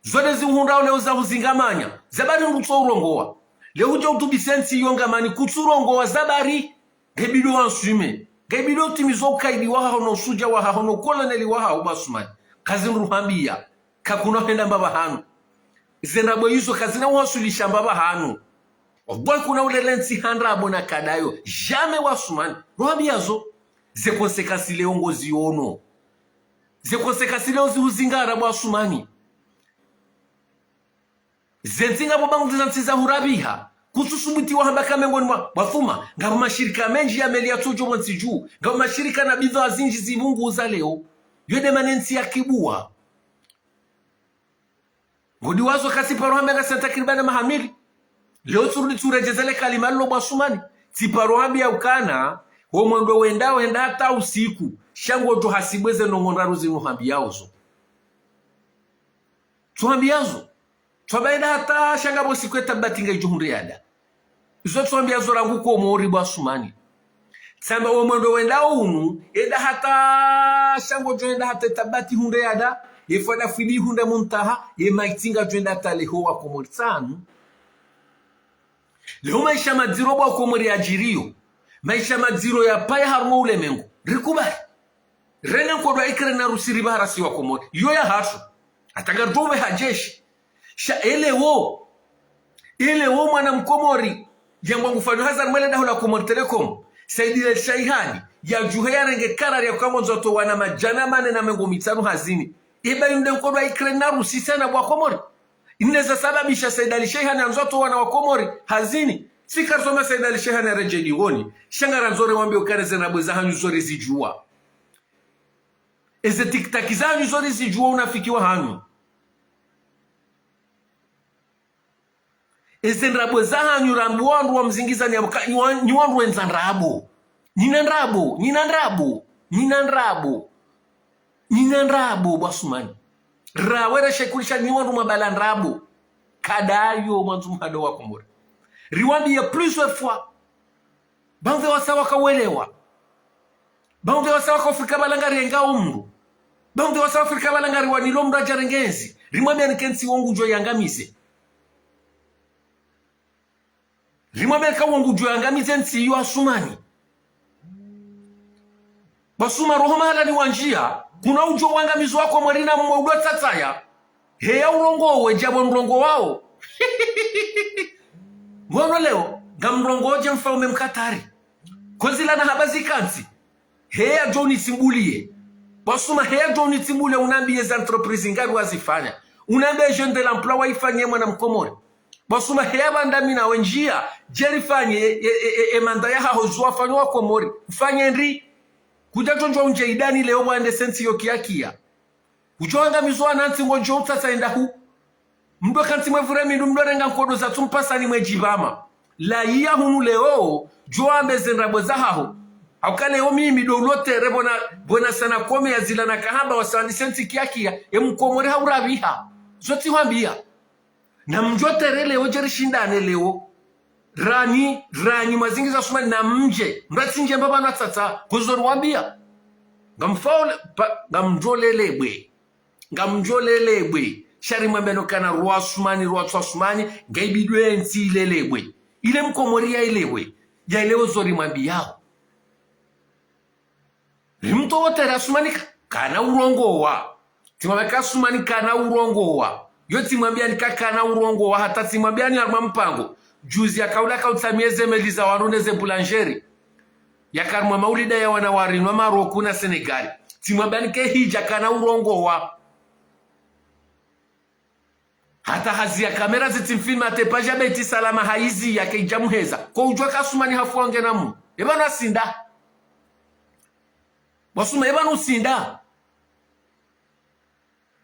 Zo nde ziuhundrao leo za huzingamanya. Zabari ngutso urongowa. Leo udja utubise ntsi yo ngamani kutsu urongowa zabari. Ngebido wanswime. Ngebido utimizo ukaidi wahaho no usudja wahaho no koloneli wahaho bo Asumani. Kazi nruhambia. Kakuna henda mba pvahanu. Ze ndrabo izo kazina uhasulisha mba pvahanu. Wallahi kuna ulele ntsi ha ndrabo na kadayo. Jamais bo Asumani. Ruhambia zo. Ze conséquences leo ngoziono. Ze conséquences leo zihuzingara bo Asumani. Ze ntsi ngapvo bangu za ntsi za hurabiha. Kutsusubuti wahamba ka mengoni mwa, bo Asuma, ngapvo mashirika mendji ya meli ya tsodjo mwa ntsi dju. Ngapvo mashirika na bidhaa zindji zipvunguza leo. Yo nde mana entsi ya kibuwa. Ngodi wazo ka tsiparo hamba ngasi takriban maha mili. Leo tsurudi tsuredjeze le kalima lilo bo Asumani. Tsiparo hambia ukana, wo mwendo wendao henda hata usiku. Sha ngodjo hasibwe ze ndrongoo ndraru zinu hambiao zo. Tsuhambiazo. Tswaba enda hata sha ngapvo siku ye tabati ngaidjo hundre yada. Izo tsuhambiazo rangu Komori bo Asumani. Tsamba wo mwendo wendao unu, enda hata sha ngodjo enda hata ye tabati hundre yada, ye fwada fwidi hundre muntaha, ye maiti ngadjo enda hata leho wa Komori tsanu. Leo maesha madziro bo wa Komori yadjiriyo. Maesha madziro yapvaya harumwa ulemengu. Rikubali. Rene nkodo ya Ukraine na Russie ripvahara si wa Komori. Iyo ya hatru. Hata ngaridjo upveha jeshi. Sha elewo. Elewo mwana mkomori. Yangwa ngufanyo hazi harumwa le daho la Comores Telecom. Said Ali Shaihani. Yadjuhe yarenge karari ya uka ngwandzo watowe wana madjana mane na mengo mitsanu hazini. Eba inu nde nkodo ya Ukraine na Russie tsena bo wa Komori. Inu nde zasababisha Said Ali Shaihani yandzo watowe wana wa Komori hazini. Tsi karisoma Said Ali Shaihani yaredjei dingoni. Sha ngarandzo riwambiye ukana ze ndrabo zahanyu zo rizidjuwa. Eze TikTok zahanyu zo rizidjuwa unafiki wahanyu. Eze ndrabo zahanyu rambiwa wandru wamzingizani yabo ka, nyi wa, nyi wandru wendza ndrabo. Nyina ndrabo, nyina ndrabo, nyina ndrabo. Nyina ndrabo, bo Asumani. Rawe rashekulisha nyi wandru mwabala ndrabo. Kadayo mwandzo muhado wa Komori. Riwambiye plusieurs fois. Bamve wasa wakawelewa. Bamve wasa wakofika balangari yenga umru. Bamve wasa wafika balangari wanilo mdru adjarenge ntsi. Rimwambiye nike ntsi wo ngudjo yangamize. Rimwambiye ka wo ngudjo yangamize ntsi yo Asumani. Bwasuma roho mahala ni wandjia, kuna udjo wangamizo wa Komori na mwe udo tsatsaya. Heya urongowe djabo ndrongo wao. Ngono leo, ngamrongowo dje mfaume mkatari. Kozila na haba zikantsi. Heya djo unitsimbulie. Bwasuma heya djo unitsimbulie unambiye za entreprise ngapi wazifanya. Unambiye jeune de l'emploi waifanye mwana mkomori. Bwasuma heya bandami na wendjia, dje rifanye, e, e, e, e, e manda ya haho zuwa fanyo wa Komori. Ufanye ndri. Kudja tondjwa undje idani leo wande sentsi yo kiakia. Udjo angamizo wanantsi ngodjo utsatsa endahu. Mdo kantsi mwe vure mindu mdo renga nkodo za tsumpasani mwe djibama. La iya hunu leo, djo ambe ze ndrabo za haho. Hauka leo mimi do ulotere bona, bona sana kome ya zila na kahamba wa sandi sentsi kiakia, e mkomori haurabiha. Zotsi hwambia. Na mdjo tere leo dje rishindane leo. Rani, rani, mwazingi za Asumani na mdje. Mratsi ndje mbaba na tsatsa. Kozo ruwambia. Ngamfaule, pa, ngamdjo lelebwe. Ngamdjo lelebwe. Sha rimwambia no kana rwa Asumani, rwa tsu Asumani, ngaibidwe ntsi ilelebwe. Ile mkomori ya ilebwe. Ya ileo zo rimwambiao. Rimtowo tere Asumani ka-, kana urongowa. Tsimwambia ka Asumani kana urongowa. Yo tsimwambia ni ka kana urongowa. Hata tsimwambia ni harumwa mpango. Juzi yakaula kautsamiye ze meli za wandru ne ze boulangerie. Yaka harumwa maulida ya wana warinwa Maroku na Senegali. Tsimwambia ni ke hidja kana urongowa. Hata hazi ya kamera zitsimfilma ate paji ya Beti Salama haizi yake idja muheza. Ko udjwa ka Asumani hafu wange na mu. Eba na sinda. Bwasuma eba nu sinda.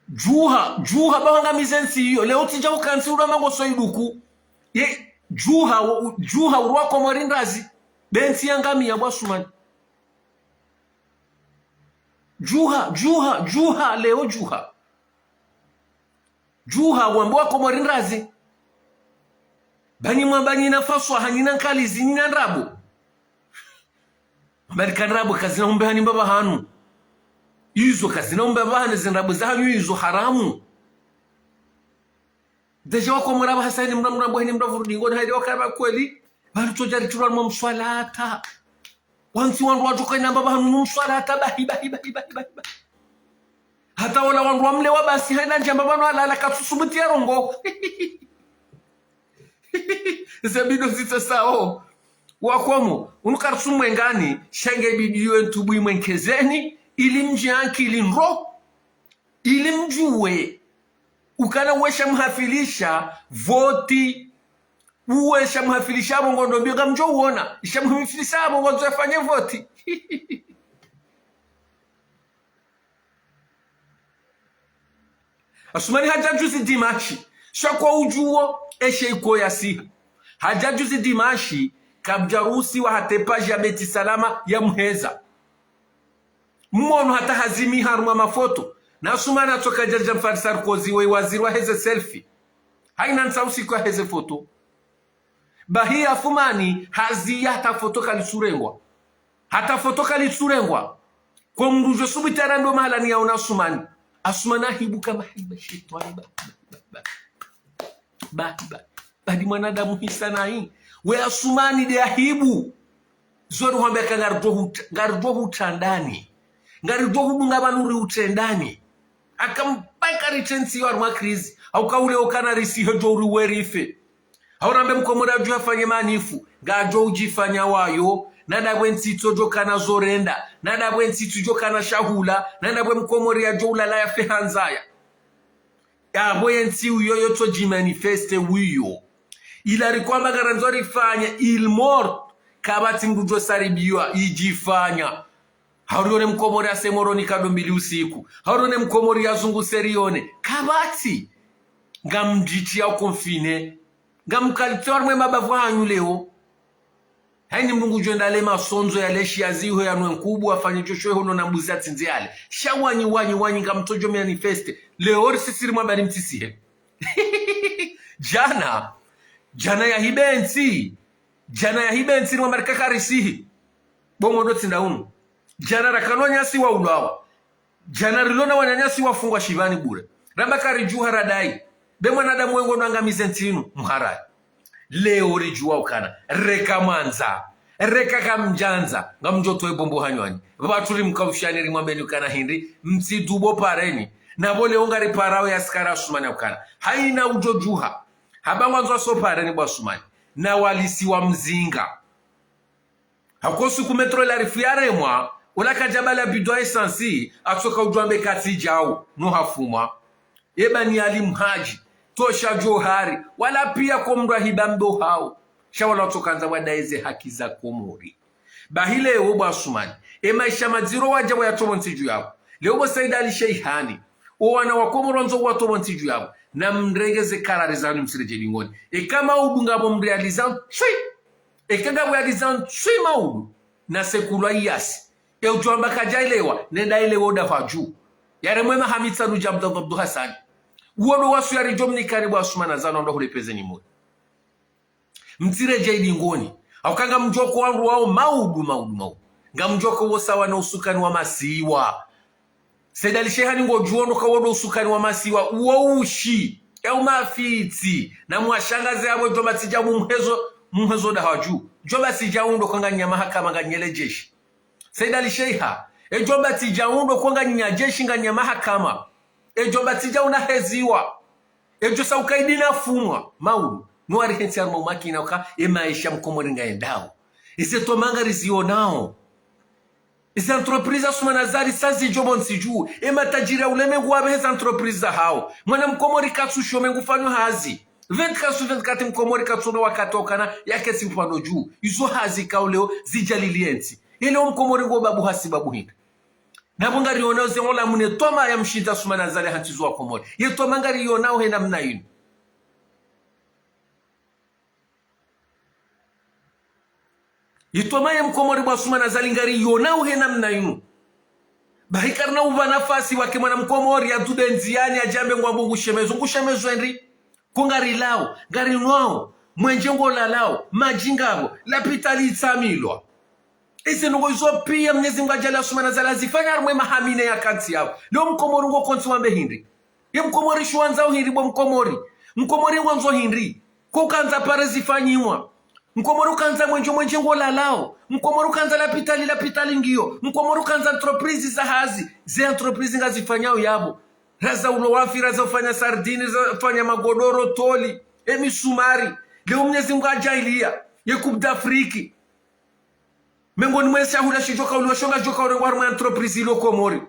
Djuha, djuha, bahangamize ntsi iyo. Leo tsidja ukantsi ula mango so iduku. Ye, djuha, u-, djuha, urwa Komori ndrazi. Be ntsi yangamia bwa Asumani. Djuha, djuha, djuha, leo djuha. Djuha, wambo wa Komori ndrazi. Banyi mwa banyi na faswa, hanyi na nkalizi, nyi na ndrabo. Mbali ka ndrabo, kazina umbe hanyi mbaba hanu. Izo, kazina umbe mbaba hanu, ze ndrabo za hanyu, izo haramu. Deja wa Komori aba hasa hini mra mra mbo hini mra vurudi ngoni haide wakaba kweli. Bali todja ritulwa mwa mswalata. Wantsi wandru wadjoka inamba bahanu mswalata bahi, bahi, bahi, bahi, bahi, bahi. Hata wala wandru wamlewa basi haina ndjamba bahanu halala katsusumuti ya rongo. Ze bido zitsasao. Wakomo, unu kartsu mwengani, sha nge bidiyo entsubu imwenkezeni, ili mdje ankili ndro, ili mdjuwe. Ukana uwe sha muhafilisha, voti. Uwe sha muhafilisha abo ngondo mbio ngamdjo uona. Sha muhafilisha abo ngondo yafanye voti. Asumani hadja juzi dimashi. Sha kwa udjuwo, eshe iko yasiha. Hadja juzi dimashi, kabdjarusi wa hata paji ya Beti Salama ya muheza. Mmono hata hazimi harumwa mafoto. Na Asumani atsoka djadja mfari Sarkozy we waziri wa heze selfie. Haina ntsa usiku ya heze foto. Bahi ya Asumani hazi ya hata foto kalitsurengwa. Hata foto kalitsurengwa. Kwa mndru djo subuti arambe mahala ni yaona Asumani. Asumani ahibuka mahiba shetwani ba, ba, ba, ba. Ba, ba. Badi mwanadamu hisa nayi. We Asumani de ahibu. Zori hwambia ka ngaridjo huta-, ngaridjo hutandani. Ngaridjo hudunga pvanu ri utendani. Aka mpaka ritentsi yo harumwa krizi. Hauka ule okana risihe djo uri werife. Haurambe mkomori adjo yafanye manifu. Ngadjo udjifanya wayo. Nada bwe ntsi itsodjo kana zorenda. Nada bwe ntsi itsodjo kana shahula. Nada bwe mkomori yadjo ulala yafe ha ndzaya. Abo ye ntsi uyo yotso djimanifeste uyo. Ila rikwamba ngarandzo rifanye il mort. Kapvatsi mndru djo saribiwa idjifanya. Haurione mkomori ase Moroni kado mbili usiku. Haurione mkomori yazunguse rione. Kapvatsi. Ngamdjitsi ya ukonfine. Ngamkalitsi harumwe mabavu hanyu leo. Haini mndru ngudjo enda le masondzo ya leshi ya ziho ya nwe nkubu afanye djosho eho no na mbuzi atsindze yale. Sha wanyi, wanyi, wanyi ngamtsodjo manifeste. Leo risisiri mwabari mtsisihe. Djana. Djana yahibe ntsi. Djana yahibe ntsi ni wamarika karisihi. Bongo ndo tsinda unu. Djana rakanwa nyasi wa ulwawa. Djana rilona wananyasi wafungwa shivani bure. Ramba karidjuha radai. Be mwanadamu wengo no angamize ntsi inu, mharayi. Leo ridjuwa ukana. Reka mwandza. Reka kamdjandza, ngamdjo towa ye bombo hanywani. Pvatsu rimkaushani rimwambeni ukana hindri, mtsidubo pareni. Na pvo leo ngariparao ye askari Asumani ukana hayina udjo djuha. Hamba ngwandzo waso pareni bo Asumani. Na walisiwa mzinga. Hako suku metro la rifu yaremwa, ola kadjabala bidon ya essence, hatsoka udjwambe katsi djau, no hafumwa. Eba ni Ali Mhadji, tosha Djohari, wala piya ko mndru ahiba mdo hao. Sha wala watsokandza wadaye ze haki za Komori. Bahi leo bo Asumani, e maesha madziro wadja wayatowa ntsi dju yapvo. Leo bo Said Ali Sheihani, o wana wa Komori wandzo watowa ntsi dju yapvo. Na mrenge ze karari zanyu msiredjeyi dingoni. Eka maudu ngapvo mrealiza ntswi. Eka ngapvo yaliza ntswi maudu. Na sekulwa iyasi. E udjwamba kadjaelewa, nenda elewa oda pvadju. Yaremwe maha mitsanu dja Abdallah Abdou Hassane. Uwo ndo wasu yaridjo mnikani bo Asumani Azali ndo hulepveze ni moyo. Mtsiredjeyi dingoni. Hauka ngamdjoko wandru wao maudu, maudu, maudu. Ngamdjoko wo sawa no usukani wa masiwa. Said Ali Sheihani ngodjuo no kawodo usukani wa masiwa. Uwo ushi. E umafitsi. Na mwashangaze yapvo djomba tsidja mumhezo, mumhezo da hadju. Djomba tsidja undo konga nya mahakama nga nyele jeshi. Said Ali Sheiha, e djomba tsidja undo konga nya jeshi nga nya mahakama. E djomba tsidja una heziwa. E djo sa ukaidi na fumwa. Maudu. No wari hentsi harumwa umakina uka e maesha mkomori ngayendao. Eze twama ngarizionao. Eze entreprise Asumani Azali sa zidjo pvo ntsi dju. E matajiri ya ulemengu wapvehe ze entreprise zahao. Mwana mkomori katsu shome ngufanyo hazi. Vingt-quatre sur vingt-quatre mkomori katsuno wakati okana yaketsi upvando dju. Izo hazi kao leo zidjalili entsi. Eleo mkomori ngo babu hasi babu hindri. Na pvo ngarionao ze ola mune twama ya mshindzi Asumani Azali hantsi zo wa Komori. Ye twama ngarionao he namna inu. Ye twama ya mkomori bo Asumani Azali ngarionao he namna inu. Bahi karina upva nafasi wake mwana mkomori yadunde ndziani yadjambe ngwambo ngushemezwa. Ngushemezwa hindri. Ko ngarilao, ngarinwao, mwenje ngolalao, madji ngapvo, lapitali itsamilwa. Eze ndrongo izo piya Mnyezi Mngu adjaaliya Asumani Azali hazifanya harumwa e maha mine yakantsi yapvo. Leo mkomori ngo kontsi wambe hindri. Ye mkomori sho wandzao hindri bo mkomori. Mkomori ngwandzo hindri. Ko kandza pare zifanyiwa. Mkomori ukandza mwenje, mwenje ngolalao. Mkomori ukandza lapitali, lapitali ngiyo. Mkomori ukandza entreprise za hazi. Ze entreprise ngazifanyao yapvo. Raza ulo wafi, raza ufanya sardine, raza ufanya magodoro, toli, e misumari. Leo Mnyezi Mngu adjaaliya ye Coupe d'Afrique. Mengoni mwa ze shahula shidjoka uliwa sho ngazidjoka urengwa harumwa entreprise ilo Komori.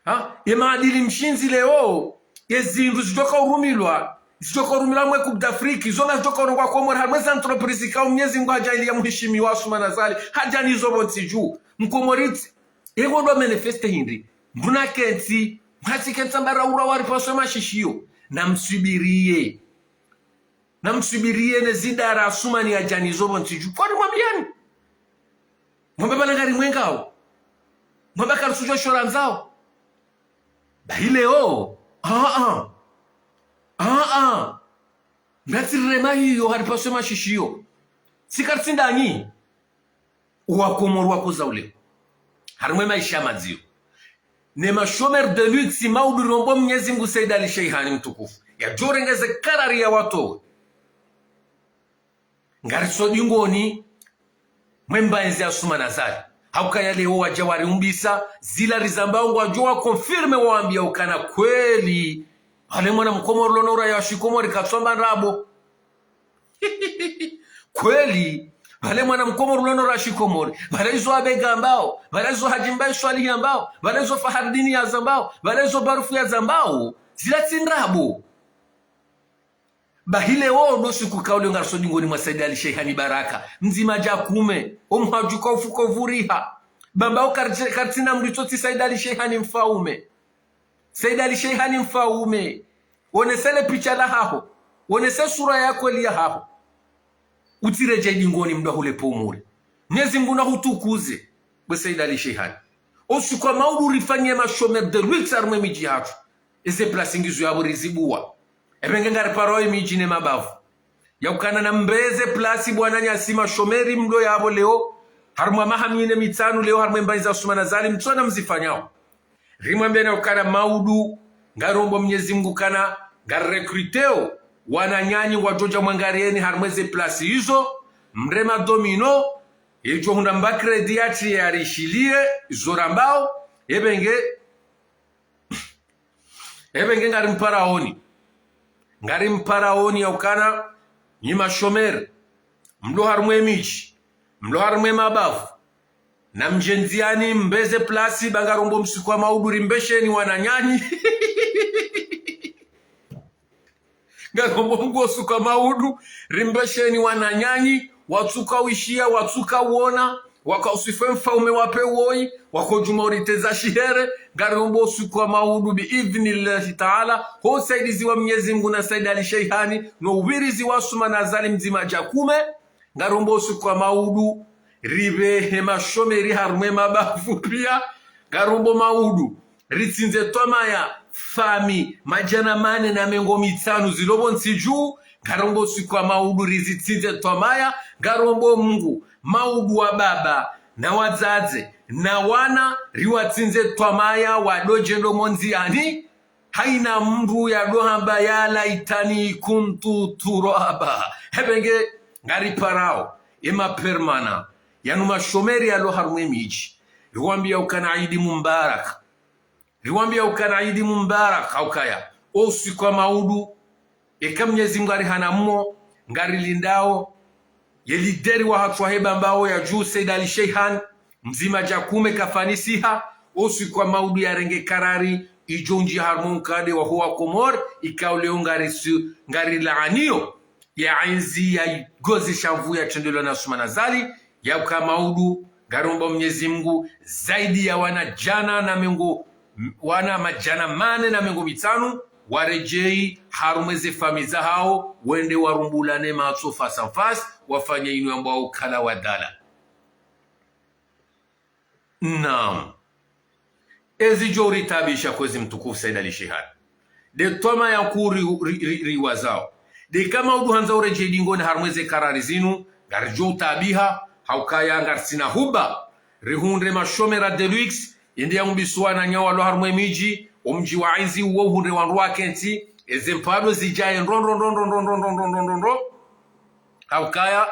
Ha? Ye maadili mshindzi leo, ye zindru zidjoka urumilwa, zidjoka urumilwa mwe Coupe d'Afrique, zo ngazidjoka urengwa Komori, harumwa ze entreprise kao Mnyezi Mngu hadjaaliya muhishimiwa Asumani Azali, hadja nizo pvo ntsi dju. Mkomori tsi, ego ndo manifeste hindri. Mndru nakentsi, mhatsi kentsi amba raura wari paswe mashishiyo. Na mswubiriye. Na mswubiriye ne zidara Asumani yadja nizo pvo ntsi dju. Kwani mwambiyani? Mwamba pvala ngarimwengao. Mwamba karitsudjo sho randzao. Bahi leo. Ah, ah. Ah, ah. Ngatsi rema hiyo hari paswe mashishiyo. Si karitsi ndanyi. Wa Komori wakoza uleo. Harumwa e maesha madziro. Ne ma chômeurs de luxe maudu rombo Mnyezi Mngu Said Ali Sheihani mtukufu. Yadjorenge ze karari yawatowe. Ngariso dingoni mwe mbanzi ya Asumani Azali. Haukaya leo wadja wariumbisa, zila rizambao ngwadjo wa confirme wawambiya ukana kweli. Pvale mwana mkomori ulo no uraia wa shikomori katsu amba ndrabo. Kweli. Pvale mwana mkomori ulo no uraia wa shikomori. Pvale izo Abega ambao. Pvale izo Hadji Mbae Swalihi ambao. Pvale izo Fahardini yazambao. Pvale izo Barufu yazambao. Zila tsi ndrabo. Bahi leo ndo siku kao leo ngariso dingoni mwa Said Ali Sheihani Baraka. Mdzima dja kume, o mhadju kaufuka uvuriha. Bamba o karti-, kartsina mritso tsi Said Ali Sheihani mfaume. Said Ali Sheihani mfaume. Onese le picha lahaho. Onese sura ya kweli yahaho. Utsiredjeyi dingoni mndru ahule pomori. Mnyezi Mngu nahutukuze. Bo Said Ali Sheihani. O siku wa maudu rifanye ma chômeurs de luxe harumwa e midji yahatru. Eze place ngizo yapvo rizibuwa. Epvenge ngariparao e midji ne mabavu. Yaukana na mbeze place bwana nyasi ma chômeurs mlo yapvo leo. Harumwa maha mine mitsanu leo harumwa e mbanzi za Asumani Azali mtsona mzifanyao. Rimwambiyani ukana maudu, ngarombo Mnyezi Mngu ukana, ngarirecruteo, wananyanyi ngwadjo dja mwangarieni harumwa eze plasi izo, mreme domino, yedjo hundra mba crédit yatsi yarishilie, izo rambao, ebenge, ebenge ngarimparaoni. Ngarimparaoni ya ukana, nyi mashomeri, mlo harumwa emidji, mlo harumwa emabavu, namdje ndziani mbeze plasi, ba ngarombo usiku wa maudu rimbesheni wananyanyi. Ngarombo Mngu usiku wa maudu, rimbesheni wananyanyi, watsuka uishia, watsuka uona, waka uswifwe mfaume wape woyi, wako djuma uriteza shihere, ngarombo usiku wa maudu, bi idhnillahi taala, ho usaidizi wa Mnyezi Mngu na Said Ali Sheihani, no uwirizi wa Assoumani Azali mdzima dja kume, ngarombo usiku wa maudu, ribehe mashomeri harumwa emabavu pia, ngarombo maudu, ritsindze twamaya fami madjana mane na mengo mitsanu zilopvo ntsi dju, ngarombo usiku wa maudu, rizitsindze twamaya, ngarombo Mngu, maudu wa baba, na wadzadze, na wana, riwatsindze twamaya, wadodje ndo mondziani, haina mndru yadohamba ya laitani kuntu turaba. Ebenge, ngariparao, ema permanent, yanu mashomeri yalo harumwa emidji. Riwambia ukana Idi Mubarak. Riwambia ukana Idi Mubarak, ha ukaya, o usiku wa maudu, eka Mnyezi Mngu arihana mmo, ngarilindao, ye lideri wahatru wahe Bambao ya dju, Said Ali Sheihani, mdzima dja kume kafanisiha, o usiku wa maudu yarenge karari, idjo undjia harumwa nkade waho wa Komori, ikao leo ngarisu-, ngarilaanio, ya inzi ya igozi sha nvu yatrendelwa na Assoumani Azali, ya uka maudu, ngarombo Mnyezi Mngu, zaidi ya wana djana na mengo, wana madjana mane na mengo mitsanu, waredjei harumwa eze fami zahao, wende warumbulane matso face à face, wafanye inu yambwao kala wadala. Naam. Ezidjo uritaabisha kwezi mtukufu Said Ali Sheihani. De twamaya nkuu ri, ri, ri, riwazao. De eka maudu handza uredjei dingoni harumwa eze karari zinu, ngaridjo utaabiha, ha ukaya ngaritsina huba. Rihundre mashomera Deluxe, ende ya umbisu wananya walo harumwa emidji, omdji wa inzi uwo uhundre wandru wakentsi, eze mpado zidjaye ndro, ndro, ndro. Ha ukaya,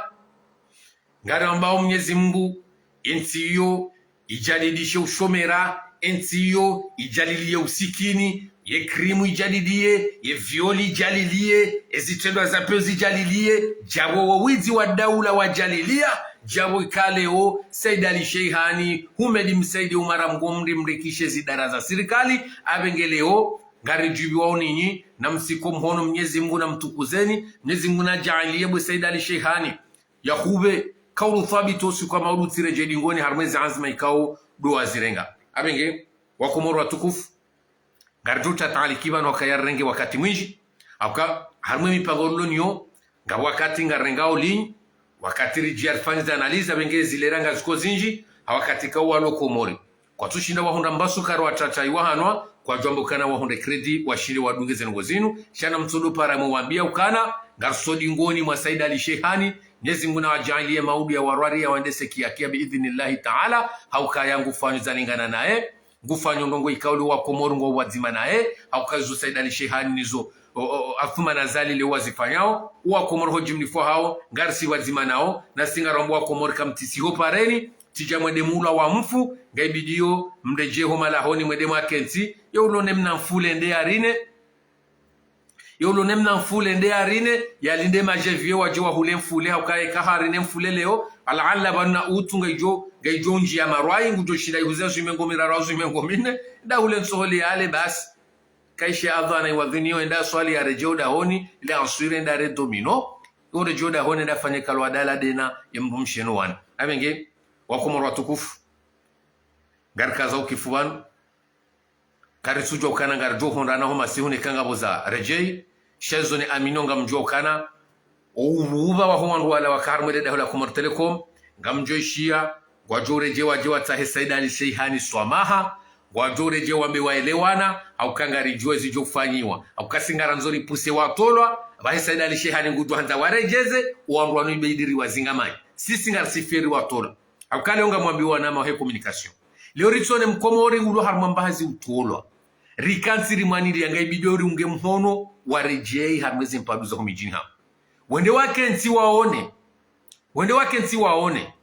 ngariwambao Mnyezi Mngu, entsi iyo idjadidishe ushomera, entsi iyo idjalilie usikini, ye crime idjalilie, ye viol idjalilie, ezitrendwa za pewu zidjalilie, djabo wo widzi wa daula wadjalilia, djabo ika leo, Said Ali Sheihani, Humedi Msaidie Umara Mgomri mrikishe zidara za sirikali, abenge leo, ngaridjubiwao ninyi, na msiko mhono Mnyezi Mngu na mtukuzeni, Mnyezi Mngu na djaaliye bwe Said Ali Sheihani. Yahuwe, kaulu thabiti usiku wa maudu tsiredjei dingoni harumwa ezi anzima ikao ndo wazirenga. Abenge, wakomori watukufu, ngaridjo utsa taaliki pvanu hukaya rirenge wakati mwindji, ha uka harumwa emipango rilo nayo, nga wakati ngarirengao linyi, wakati ridjia rifanye za analyse, abenge zilera ngaziko zindji, ha wakati kawu walo Komori. Kwatsushinda wahundra mbasu kari watsatsa iwahanwa, kwadjwamba ukana wahundre crédit, washinde wadunge ze ndrongoo zinu, sha na mtsodo para muwambia ukana, ngariso dingoni mwa Said Ali Sheihani, Mnyezi Mngu na wadjaaliye maudu ya warwari ya wandese kiakia bi idhnillahi taala, ha ukaya ngufanyo zalingana naye, ngufanyo ndrongoo ikao leo wakomori ngwao pvwadzima naye, ha uka izo Said Ali Sheihani nizo, o, o, o, Assoumani Azali leo wazifanyao, wakomori ho djimlifo hao, ngarisi pvwadzima nao, nasi ngarombo wakomori kamtsisiho pareni, tsidja mwende mulwa wa mfu, ngaibidio mredjee ho malahoni mwende mwakentsi, ye ulo ne mna mfule nde yarine, ye ulo ne mna mfule nde yarine, yalinde madjeviye wadje wahule mfule, ha ukaya eka harine mfule leo, alaala pvanu na utu ngaidjo, ngaidjo undjia marwayi, ngudjo shinda ihuze zwi mengo miraru au zwi mengo mine, nda hule ntsohole yale basi. Kaishe adhana iwadhiniyo, enda swali yaredjee dahoni, ile answiri enda re domino, uredjee dahoni enda fanye kalwa dala dena, ye mdrumshe no wana. Abenge, wakomori watukufu. Ngarikaza ukifu pvanu. Karitsudjua ukana ngaridjo hondrana ho masihu ne kangapvo za redjei. Sha izo ne amino ngamdjua ukana. Oupvupva waho wandru wala waka harumwa le daho la Comores Telecom. Ngamdjo ishia. Ngwadjo uredjei wadje watsahe Said Ali Sheihani swamaha. Ngwadjo uredjei wambe waelewana. Ha uka ngaridjua zidjo ufanyiwa. Ha uka si ngarandzo ripuse watolwa. Pvahe Said Ali Sheihani ngudjo handza waredjeze. Owandru wanu ibidi riwazingamanye. Sisi ngarisi feri watolwa. Ha uka leo ngamwambiwa na mahe communication. Leo ritsone mkomori ulo harumwa mbahazi utolwa. rikantsi rimwaniliya, ngaibidi uriunge mhono, waredjei harumwa eze mpandru za ho midjini hamu. Wende wakentsi waone. Wende wakentsi waone.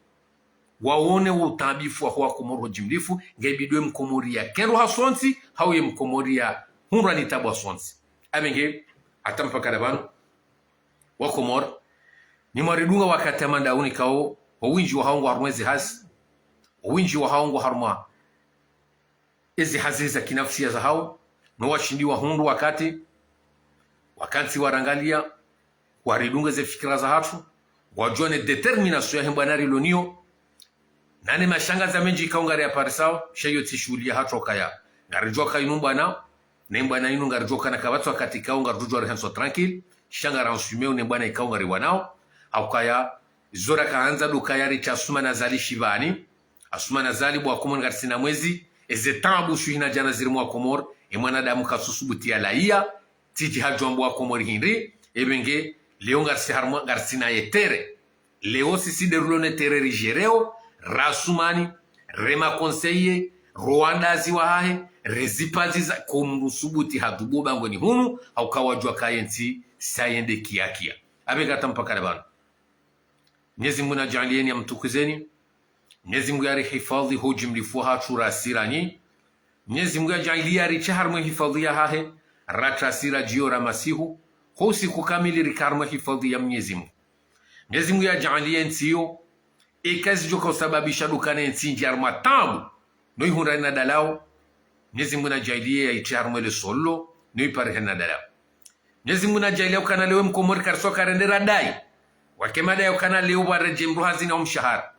Waone wo utaabifu wa ho Wakomori ho jimlifu, ngaibidi ye Mkomori yakendwa hasontsi, hau ye Mkomori yahundrwa ni taabu hasontsi. Apvenge, hata mpaka pvanu, Wakomori, nyi mwaridunga wakati ya manda unu ikao, wo windji wahao ngwao harumwa ezi hazi, wo windji wahao ngwao harumwa ezi hazi za kinafsia zahao, no washindi wahundru wakati, wakantsi warangaliya, waridunga ze fikira zahatru, ngwadjuwa ne détermination yahe mbwana rilo nayo, na ne mashangaza mendji ikao ngariyaparisao, sha iyo tsi shuhuli yahatru ukaya. Ngaridjuwa ka inu mbwana, ne mbwana inu ngaridjuwa kana kapvatsi wakati ikao ngaridjodjuwa rihanso tranquille, sha ngaransumeo ne mbwana ikao ngariwanao, hau ukaya, zo rakahandza ndo ukaya riche Assoumani Azali shivani, Assoumani Azali bo Wakomori ngarisina mwezi, eze taabu shuhuli na djana ziri mwa Komori, e mwanadamu katsusubutu yalawiya, tsidji hadjuwa mbo Wakomori hindri, epvenge, leo ngarisi harumwa, ngarisina ye terrain. Leo sisi nde rilo ne terrain ridjereo, ra Assoumani, re ma conseillers, ro wandazi wahahe, re zipazi za, ko mndru subutu hadhubu bangweni hunu, hau uka wadjuwa ka ye ntsi, sa yende kiakia. Apvenge hata mpaka pvanu. Mnyezi Mungu nadjaaliye ni yamtukuzeni. Mnyezi Mungu yarihifadhwi ho jimlifu wahatru rasi na nyi. Mnyezi Mungu yadjaaliye yariche harumwa ye hifadhwi yahahe, ratrasi radjiyo ra masihu, ho usiku kamili rike harumwa ye hifadhwi ya Mnyezi Mungu. Mnyezi Mungu yadjaaliye ntsi iyo, eka zidjoka usababisha ndo ukana ye ntsi ndji harumwa taabu, no ihundrane na dalao, Mnyezi Mungu nadjaaliye yayitriye harumwa le solo, no iparihe na dalao. Mnyezi Mungu nadjaaliye ukana leo Mkomori karitsoka rende radai. Wake madai ukana leo waredjee mndru hazini hau mshahara.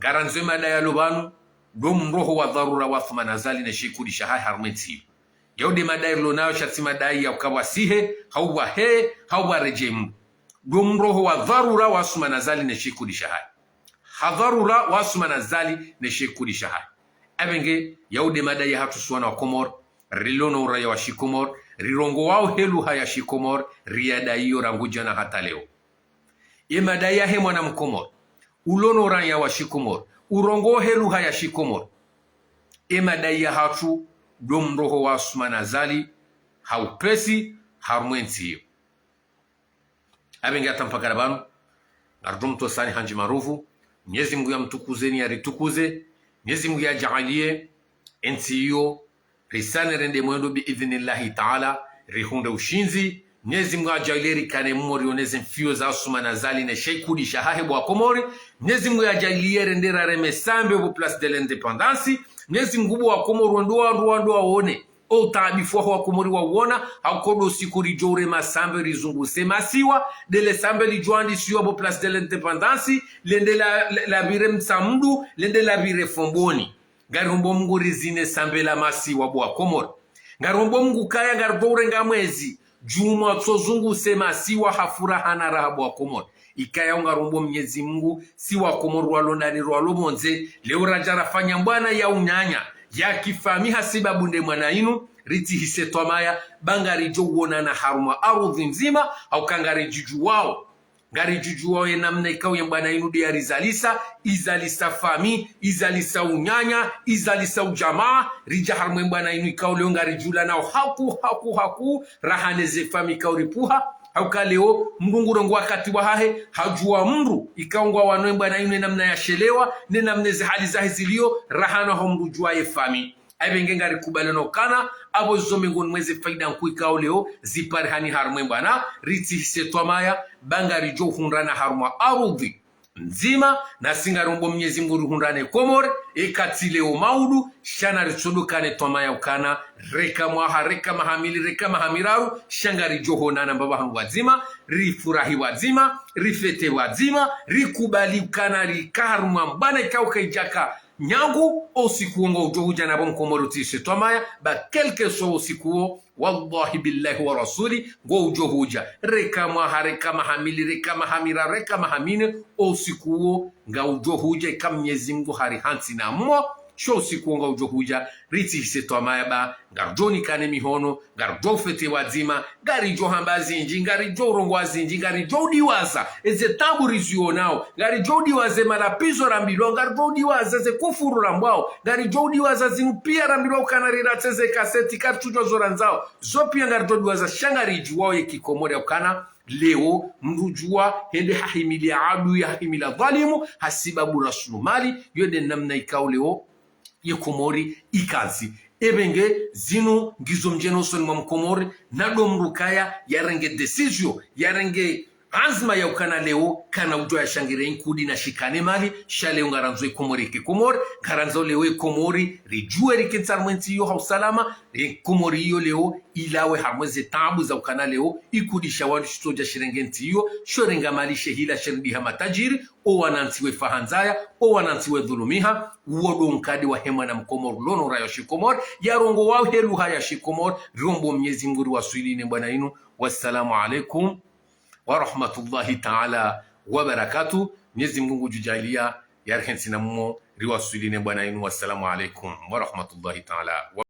Ngarandzo madai yalo pvanu, ndo mroho wa dharura wa Assoumani Azali ne she kundi shahahe harumwa ye ntsi iyo. Yao nde madai rilo nayo sha tsi madai ya uka wasihe, hau wahe, hau waredjee mndru. Ndo mroho wa dharura wa Assoumani Azali ne she kundi shahahe. Ha dharura wa Assoumani Azali ne she kundi shahahe. Apvenge, yao nde madai yahatru si wana wa Komori, rilo no uraya wa shiKomori, rirongowao he lugha ya shiKomori, riyadaiyo rangu djana hata leo. Ye madai yahe mwana Mkomori, ulo no uraya wa shiKomori, urongowao he lugha ya shiKomori. Ye madai yahatru, ndo mroho wa Assoumani Azali, ha upesi, harumwa ye ntsi iyo. Apvenge hata mpaka pvanu, ngaridjo mtosani handji maruvu, Mnyezi Mungu yamtukuzeni yaritukuze, Mnyezi Mungu yadjaaliye, ye ntsi iyo, risane rende mwendo bi idhnillahi taala, rihundre ushindzi, Mnyezi Mungu yadjaaliye rikane mmo rione ze mfiyo za Assoumani Azali ne she kundi shahahe bo Wakomori, Mnyezi Mungu yadjaaliye rende rareme sambe pvo Place de l'Indépendance, Mnyezi Mungu bo Wakomori wandru wandru wandru waone, o utaabifu waho Wakomori wauona, hau uka ndo usiku ridjo urema sambe rizunguse masiwa, nde le sambe lidjo andisiwa pvo Place de l'Indépendance, lende la, la, lapvire Mtsamdu, lende lapvire Fomboni. Ngarombo Mungu rizine sambe la masiwa bo Wakomori. Ngarombo Mungu ukaya ngaridjo urenga mwezi, djumwa tso zunguse masiwa ha furaha na raha bo Wakomori. Ikaya ngarombo Mnyezi Mungu, si Wakomori walo ndani rwalo pvondze, leo radja rafanya mbwana ya unyanya, ya kifamiyi hasibabu nde mwana inu, ritsihise twamaya, ba ngaridjo uonana harumwa ardhwi ndzima, hau uka ngaridjudjuwao. Ngaridjudjuwao ye namna ikao ye mbwana inu nde yarizalisa, izalisa famiyi, izalisa unyanya, izalisa ujamaa, ridja harumwa ye mbwana inu ikao leo ngaridjo ulanao haku, haku, haku, raha ne ze famiyi ikao ripvuha, hau uka leo, mndru ngurengo wakati wahahe, hadjuwa mndru, ikao ngwaono ye mbwana inu ye namna yashelewa, ne namna ze hali zahe ziliyo, raha na ho mndru udjuwa ye famiyi. Apvenge ngarikubalio no ukana, apvo zo mengoni mwa ze faida nkuu ikao leo, ziparihani harumwa ye mbwana, ritsihise twamaya, ba ngaridjo hundrana harumwa ardhwi ndzima, nasi ngarombo Mnyezi Mungu rihundrane Komori, eka tsi leo maudu, sha na ritsondokane twamaya ukana, reka mwaha, reka maha mili, reka maha miraru, sha ngaridjo honana mbapvi hanu pvwadzima, rifurahi pvwadzima, rifete pvwadzima, rikubali ukana rika harumwa mbwana ikao kaidjaka nyangu, o usiku wo ngaudjo hudja na bo Mkomori utsihise twamaya, ba quel que soit o usiku wo, wallahi billahi wa rasuli, ngaudjo hudja. Reka mwaha, reka maha mili, reka maha miraru, reka maha mine, o usiku wo ngaudjo hudja, ika Mnyezi Mungu harihantsi na mmo, Sho usiku wo ngaudjo hudja, ritsihise twamaya ba, ngaridjo nikane mihono, ngaridjo ufete wadzima, ngaridjo hamba zindji, ngaridjo urongoa zindji, ngaridjo udiwaza eze taabu rizionao, ngaridjo udiwaza ze malapvizo rambilwao, ngaridjo udiwaza ze kufuru rambwao, ngaridjo udiwaza zinu pia rambilwao ukana riratse ze kaseti, karitsudjuwa zo randzao, zo pia ngaridjo udiwaza sha ngaridjuwao ye kikomori ya ukana leo mndru udjuwa hende hahimilia adui, hahimilia dhalimu, hasibabu rasulumali, yo nde namna ikao leo ye Komori ikazi. Ebe nge zinu ngizo mdjeni usoni mwa mkomori, na ndo mndru kaya yarenge décision, yarenge anzma ya ukana leo kana udjuwa yashangire inkudi na shikane mali, sha leo ngarandzo ye Komori yike Komori, ngarandzo leo ye Komori ridjuwe rike ntsi harumwa entsi iyo ha usalama, ye Komori iyo leo ilawe harumwa ze taabu za ukana leo ikudi sha wandru shitsodja shirenge ntsi iyo, shorenga mali she hila shiridi ha matajiri, o wanantsi wefa ha ndzaya, o wanantsi wedhulumiha, uwo ndo nkadi wahe mwana mkomori, lo no raia wa shikomori, yarongowao he lugha ya shikomori, riombo Mnyezi Mngu riwaswili ne bwana inu. Wassalamu alaikum wa rahmatullahi taala wa barakatuh. Mnyezi Mngu ngudjudjaaliya yarihentsi na mumo riwaswili ne bwana inu. Wassalamu alaikum wa rahmatullahi taala wa